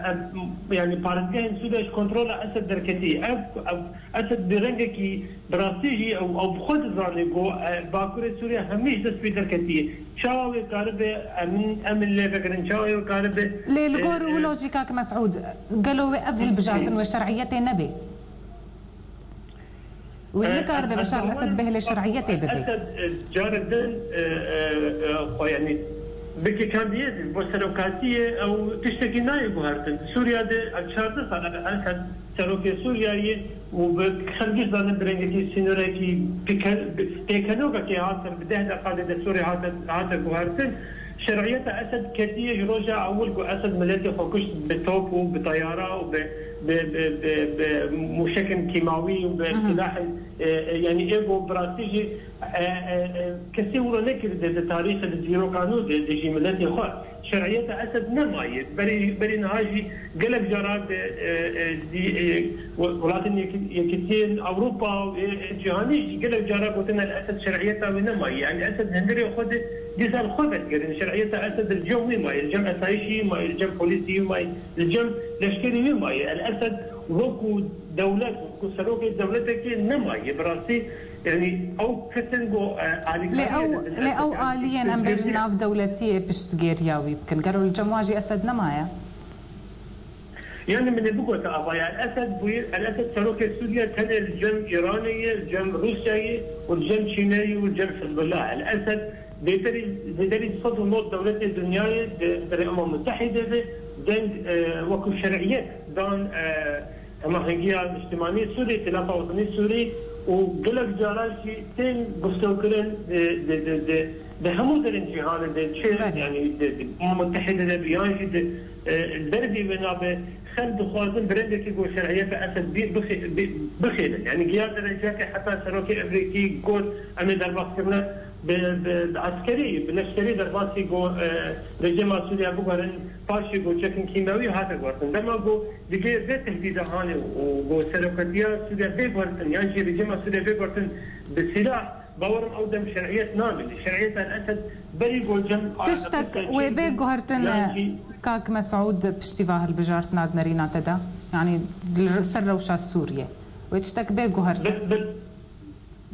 e, yanî parêzgehên Sûriye ji kontrola Esed derketî. Ev, ev Esed bi rengekî bi rastî jî ew, ew bi xwe dizane ku, e, Bakurê Sûriye hemî ji dest wî derketiye. Çawa wê karibe emin, emin lê vekirin, çawa wê karibe, Lê li e, gor e, wilo jî kak Mesûd, gelo wê ev hilbijartin wê şer'iyetê nebe? Wê E, nikaribe ez, Beşar ez Esed bawerim bihêle şer'iyetê bibe? Esed, e, carek din, e, e, e, xwe, yanî, bike kandîyê bo serokatiyê ew tiştekî nayê guhertin. Sûriya de ev çardeh sal e Esed serokê Sûriyeyê û bi xelk jî zanin bi rengekî sînorekî pêken-, bi-, pêkenokekê hatin, bi deh deqa lê destûrê hate, hate guhertin. Şer'iyeta Esed ketiye ji roja ewil ku Esed miletê xwe kuşt bi top û bi teyara û bi, bi, bi, bi, bi mûşekên kîmawî û bi Aha. silahên, e, e, yanî ê ku bi rastî jî, e, e, e, kesê wilo nekiride di tarîxê, di dîroka nû de, dijî miletê xwe. Şer'iyeta Esed nemaye. Berî, berî niha jî gelek caran di, e, e, dî-, e, we-, welatên yek-, yekîtiyên Ewropa û, e, e, cîhanî jî gelek caran gotine El Esed şer'iyeta wê nemaye. Yanî Esed hundirê xwe de dîsa li xwe vedigerin. Şer'iyeta Esed li cem wî maye, li cem esayîşî wî maye, li cem polîsî wî maye, li cem leşkerî wî maye. El Esed wekû dewlet, wekû serokê dewletekê nemaye. Bi rastî, yanî ew kesin ku, e, Lê alîkariyê ew, didin lê ew Esed. aliyên em bêjin navdewletiyê piştgiriya wî bikin. Gelo li cem wan jî Esed nemaye? Yani min ê bigota ava ya El Esed bûye, El Esed serokê Sûriye tenê li cem Îranê ye, li cem Rûsyayê û li cem Çînê ye û li cem Hizbullah. El Esed bêterî zêderî sed û nod dewletê dinyayê di, di Rêma Mutehîdê de deng, e, wekû şer'iyet dan, e, Hemahengiya Niştimanî Sûrî, Îtîlafa Wetenî Sûrî û gelek caran jî tên guftogkirin, e, di, di, di, di hemû derên cîhanê de, çi, Belê. yanî di, di Umem Mutehîde de bi yan jî di, e, li dervî wê nabe, xelk dixwazin bi rengekî ku şeriyeta Esed bî, bixê-, bî-, bixêlin. Yanî giya dereceyeke heta serokê Emerîkî got, em ê derbas kirine bi, bi, bi eskerî, bi leşkerî derbasî ku, e, rejîma Sûriye biguherin, paşê ku çekên kîmewî hate guhertin. Dema ku digê vê tehdîda hanê û ku serokatiya Sûriye bê guhertin, yan jî rejîma Sûriye bê guhertin bi sîlah, bawerim ew dem şeriyet namîne. Şeriyeta Esed berî ku cem Tiştek wê bê guhertin, yan jî kak Mesûd, piştî va hilbijartina di nerîna te de? Yanî li ser rewşa Sûriyê wê tiştek bê guhertin? Bil, bil,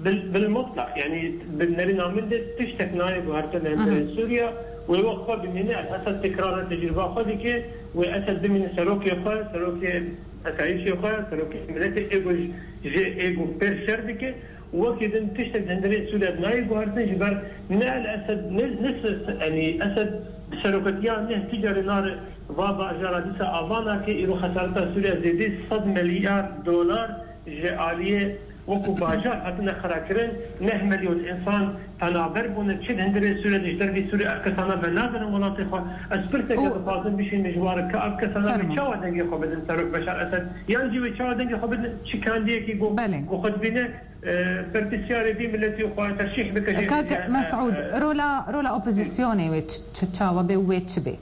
bil, bil mutlaq, yanî bi nerîna min de tiştek nayê guhertin li Hı hı. hemberê Sûriye. Wê wek xwe bimîne, El Esed tekrara tecrûba xwe dike, wê Esed bimîne serokê xwe, serokê esayîşê xwe, serokê miletê ê ku ji, ji ê ku pêr şer dike. Wekî din tiştek di hundirê Sûriye de nayê guhertin, ji ber ne El Esed, ne, ne se-, se-, yanî Esed bi serokatiya neh tu carî nare va bajara dîsa ava nake, îro xesareta Sûriye zêdî sed milyar dolar ji aliyê wekî bajar hatine xirakirin, neh milyon însan penaber bûne, çi di hundirê Sûriye de, ji dervî Sûriye ev kesana venadirin welatê xwe. Ez pirseke Û dixwazim bişînim ji wan re, ka ev kesana Fermo. wê çawa dengê xwe bidin serok Beşar Esed? Yan jî wê çawa dengê xwe bidin çi kandiyekî ku, Belê. ku xwe dibîne, e, berpirsyarê vî miletî xwe terşîh bike jî, Kak e, e, Mesûd, e, rola, rola opozisyonê wê çi, çi, çawa bê û wê çi bê?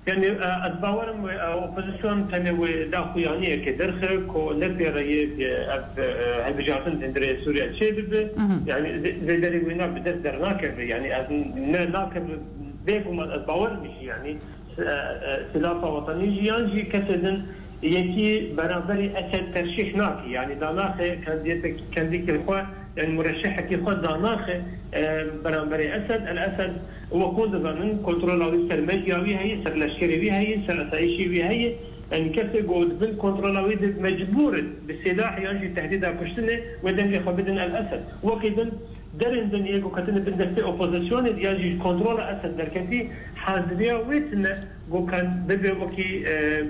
Yanî, e, ez bawerim wê, e, opozisyon tenê wê daxuyaniyekê derxe ku ne pê re yê, e, ev, e, hilbijartin di hundirê Sûriye çêbibe. Mhm. Yanî, zê-, zêderê wêna bi dest dernakeve. Yanî, ez ne nakeve, bêguman ez bawerim jî, yanî, e, e, Silafa Wetenî jî yan jî kesê din yekî beramberî Esed terşîh nake. Yanî danaxe kandîdekî xwe, yanî mureşehekî xwe danaxe, e, beramberî Esed. El Esed, wek hûn dizanin, kontrola wî ser medya wî heye, ser leşkerê wî heye, ser esayîşê wî heye. Yanî kesê ku di bin kontrola wî de mecbûr in bi sîlah yan jî tehdîda kuştinê wê dengê xwe bidin El Esed. Wekî din Derên din yê ku ketine bin destê opozisyonê de yan jî ji kontrola Esed derketî, haziriya wê tune ku kan bibe wekî, e,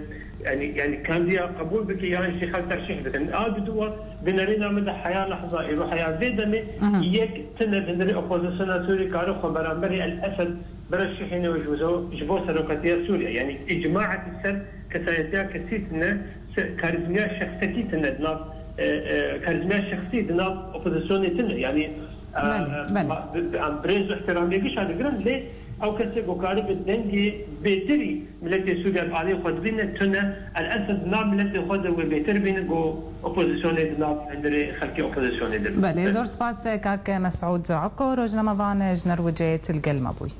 yanî, yanî kandiya qebûl bike yan jî xelk terşîh bikin. A bi dû wek di nerîna min de heya lehza, îro heya vê demê Mhm. yek tune di hundirê opozisyona Sûrî kare xwe beramberî El Esed bireşihîne û ji bo, ji bo serokatiya Sûrî. Yanî îcmaekî ser kesayetiya kesî tune, se-, karizmiya şexsekî tune di nav, e, e, karizmiya şexsî di nav opozisyonê tune. Yanî, e, Belê, e, belê. ma-, bi, bi, em bi rêz û ihtiramê gişa digirin, lê ew kesê ku karibe dengê bêtirî miletê Sûriye bi alî xwe dibîne tune, El Esed di nav miletê xwe de wê bêtir bîne ku opozisyonê di nav hundirê xelkê opozisyonê de be. Belê, zor spas, kak Mesûd Eko, rojnamevan ji Norwicê, tu li gel me bûyî.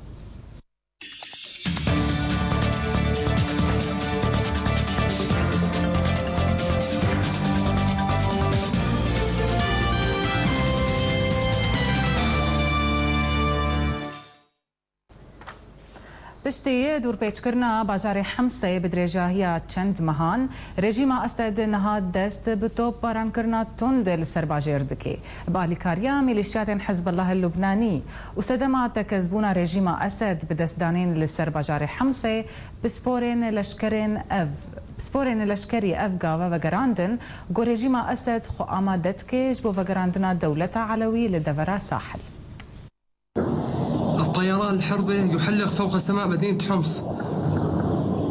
Piştî dûrpêçkirina bajarê Himsê bi dirêjahiya çend mehan, rejîma Esed niha dest bi topbarankirina tund li ser bajêr dike. Bi alîkariya milîşiyatên Hizbullah Lubnanî û sedema tekezbûna rejîma Esed bi destdanên li ser bajarê Himsê, pisporên leşkerên ev, pisporên leşkerî ev gava vegerandin, ku rejîma Esed xwe amade dike ji bo vegerandina dewleta Elewî li devera Sahil. الطيران الحربي يحلق فوق سماء مدينة حمص.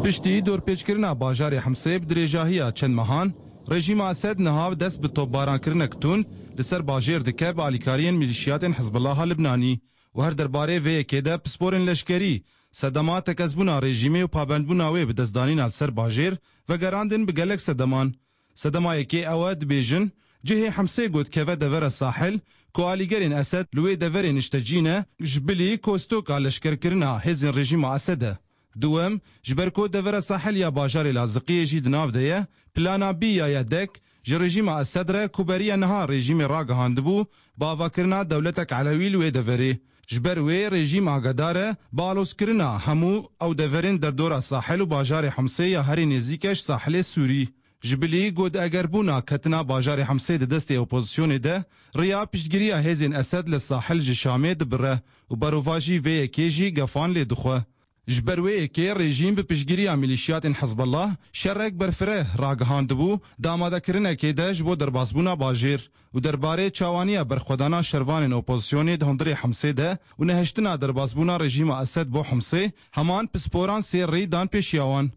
Piştî dorpêçkirina bajarê Himsê bi dirêjahiya çend mehan, rejîma Esed niha dest bi topbarankirinek tund li ser bajêr dike bi alîkariyên milîşiyatên Hizbullaha Libnanî û her derbarê vê yekê de pisporên leşkerî sedema tekezbûna rejîmê û pabendbûna wê bi destdanîna li ser bajêr vegerandin bi gelek sedeman. Sedema yekê ew e, dibêjin, cihê Himsê ku dikeve devera Sahil, ku alîgerên Esed li wê deverê niştecî ne, ji bilî kostoka leşkerkirina hêzên rejîma Esed e. Duwem, ji ber ku devera Sahil ya bajarê Laziqiyê jî di nav de ye, plana B ya YDEK ji rejîma Esed re ku beriya niha rejîmê ragihandibû, bi avakirina dewletek Elewî li wê deverê. Ji ber wê rejîm agadar e bi alozkirina hemû ew deverên derdora Sahil û bajarê Himsê ya herî nêzîk e ji Sahilê Sûrî. Ji bilî ku di egerbûna ketina bajarê Himsê di destê opozisyonê de, riya piştgiriya hêzên Esed li Sahil ji Şamê dibire û berovajî vê yekê jî gefan lê dixwe. Ji ber wê yekê rejîm bi piştgiriya milîşiyatên Hizbullah şerek berfireh ragihandibû, di amadekirinekê de ji bo derbasbûna bajêr û derbarê çawaniya berxwedana şervanên opozisyonê di hundirê Himsê de û nehiştina derbasbûna rejîma Esed bo Himsê, heman pisporan sê rî dan pêşiya wan.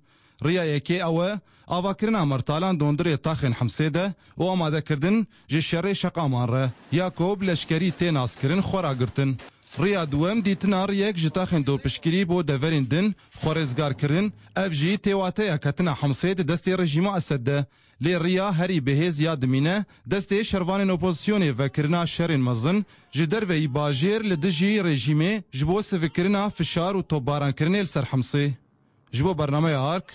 Riya yekê ew e, avakirina mertalan di hundirê taxên Himsê de û amadekirdin ji şerê şeqaman re, ya ku bi leşkerî tê naskirin, xwe ragirtin. Riya duwem dîtina riyek ji taxên dorpiştgirî bo deverên din xwe rêzgar kirin, ev jî tê wateya ketina Himsê di destê rejîma Esed de. Lê riya herî bihêz ya dimîne destê şervanên opozisyonê vekirina şerên mezin ji derveyî bajêr li dijî rejîmê ji bo sivikirina fişar û topbarankirinê li ser Himsê. Ji bo bernameya Ark,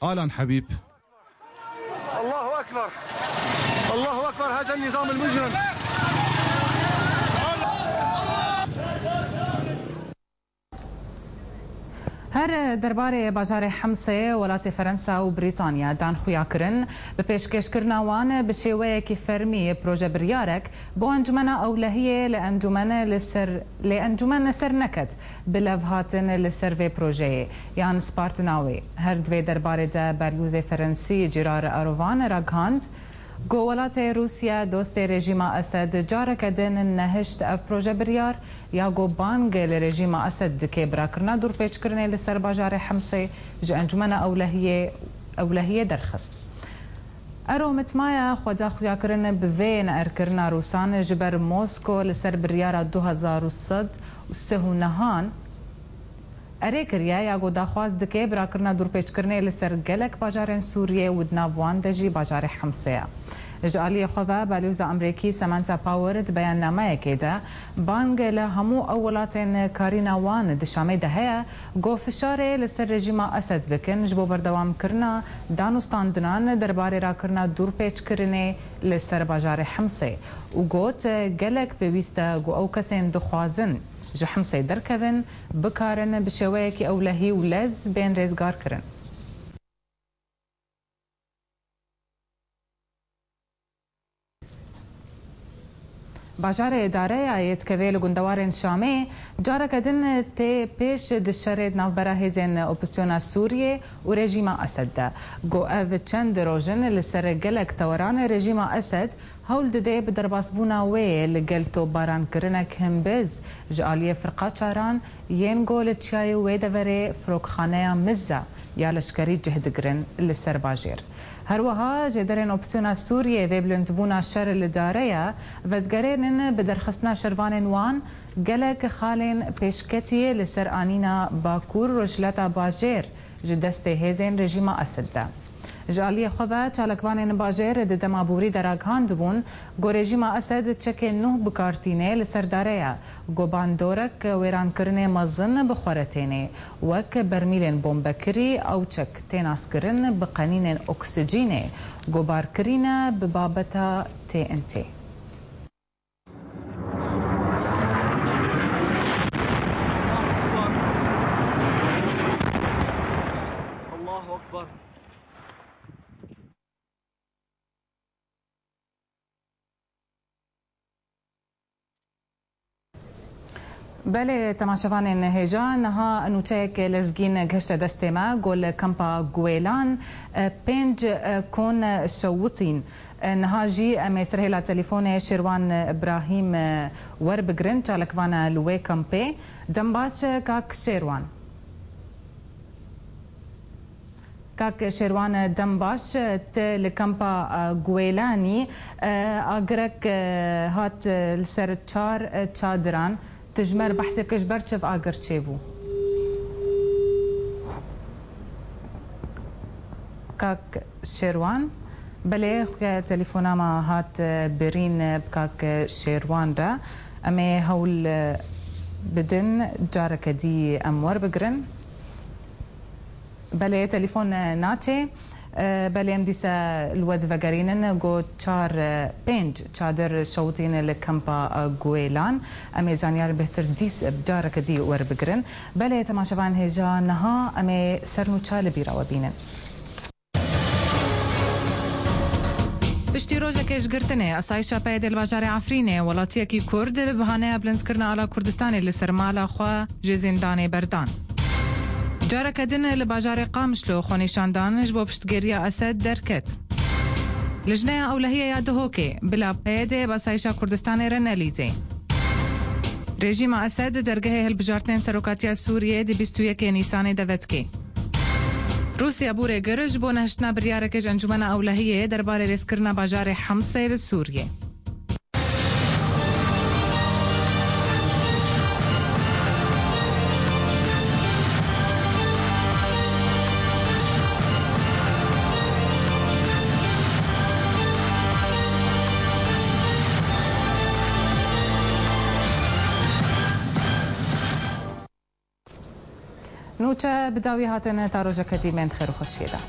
Alan Hebîb. الله أكبر. الله أكبر، هذا النظام المجرم. Her derbarê bajarê Hemsê, welatê Ferensa û Brîtanya dan xuya kirin, bi pêşkêşkirina wan bi şêweyekî fermî proje biryarek bo Encûmena Ewlehiyê li encûmen li ser, lê encûmen li ser neket, bi lev hatin li ser vê projeyê, yan spartina wê. Her di vê derbarê de Berlûzê Ferensî Cîrar Erovan ragihand, ku welatê Rûsya dostê rejîma Esed careke din nehişt ev proje biryar, ya ku bang li rejîma Esed dike birakirina dûrpêçkirinê li ser bajarê Hemsê ji Encûmena Ewlehiyê, Ewlehiyê derxist. Ero mitmaya xwe da xuyakirin bi vê neerkirina Rûsan ji ber Mosko li ser biryara du hezar û sed û sih û nehan erê kiriye, ya ku daxwaz dike birakirina dûrpêçkirinê li ser gelek bajarên Sûriyê û di nav wan de jî bajarê Hemsê ye. Ji aliyê xwe ve Balyoza Amerîkî Samantha Power di beyannameyekê de bang li hemû ew welatên karîna wan di Şamê de heye, ku fişarê li ser rejîma Esed bikin ji bo berdewamkirina danûstandinan derbarê rakirina dûrpêçkirinê li ser bajarê Hemsê û got, gelek pêwîst e ku ew kesên dixwazin ji Himsê derkevin, bikarin bi şêweyekî ewlehî û lez bên rêzgarkirin. Bajarê Dareya yê dikeve li gundewarên Şamê, careke din tê pêş di şerê di navbera hêzên opozîsyona Sûriyê û rejîma Esed de. Ku ev çend roj in li ser gelek teweran rejîma Esed hewl dide bi derbasbûna wê li gel topbarankirinek himbêz ji aliyê firqa çaran yên ku li çiyayê wê deverê firokxaneya Mizza ya leşkerî cih digirin li ser bajêr. Her wiha jêderên opsiyona Sûriyê vê bilindbûna şer li dare ye, vedigerênin bi derxistina şervanên wan gelek xalên pêşketiyê li ser anîna Bakur Rojhilata Bajêr ji destê hêzên rejîma Esed de. Ji aliyê xwe ve çalakvanên bajêr di dema borî de ragihandibûn ku rejîma Esed çekên nû bi kar tîne li ser dare ye, ku bandorek wêrankirinê mezin bi xwe re têne, wek bermîlên bombekirî, ew çek tê naskirin bi qenînên oksijînê, ku bar kirîne bi babeta T N T. الله أكبر. Belê, temaşevanên hêja, niha nûçeyek lezgîn gihişte destê me, ku li kampa Guêlan, e, pênc, e, kon şewitîn. E, niha jî em ê serhêla telefonê Şêrwan Îbrahîm, e, werbigirin, çalakvan e li wê kampê. Dem baş, e, kak Şêrwan. Kak Şêrwan, dem baş, te li kampa, e, Guêlanî, e, agirek, e, hat, e, li ser çar, e, çadiran. Tu ji me re behsê bike, ji ber çi ev agir çêbû? Kak Şêrwan, belê, xuya telefona me hat, e, birîn, e, bi kak Şêrwan re. Em ê hewl, e, bidin, careke dî em werbigirin. Belê, telefon, e, naçe. E, belê, em dîsa li we divegerînin. Got çar, e, pênc çadir şewitîne li kampa, e, Guêlan. Em ê zanyar bêhtir dîs, e, careke dî werbigirin. Belê, temaşevan hêja, niha em ê sernûça li bîra we bînin. Piştî rojekê ji girtinê, Asayîşa P Y D'ê li bajarê Efrînê, welatiyekî Kurd bi bahaneya bilindkirina ala Kurdistanê li ser mala xwe ji zîndanê berdan. Careke din li bajarê Qamişlo xwenîşandan ji bo piştgiriya Esed derket. Lijneya Ewlehiyê ya Duhokê bila P Y D'ê bi asayişa Kurdistanê re nelîzê. Rejîma Esed dergehê hilbijartinên serokatiya Sûriyê di bîst û yekê Nîsanê de vedikê. Rûsya bûrê gir ji bo nehiştina biryareke ji Encûmena Ewlehiyê derbarê rêzkirina bajarê Himsê li Sûriyê. Nûçe bi dawî hatin ta rojeke dî bên di xêr û xweşiyê de.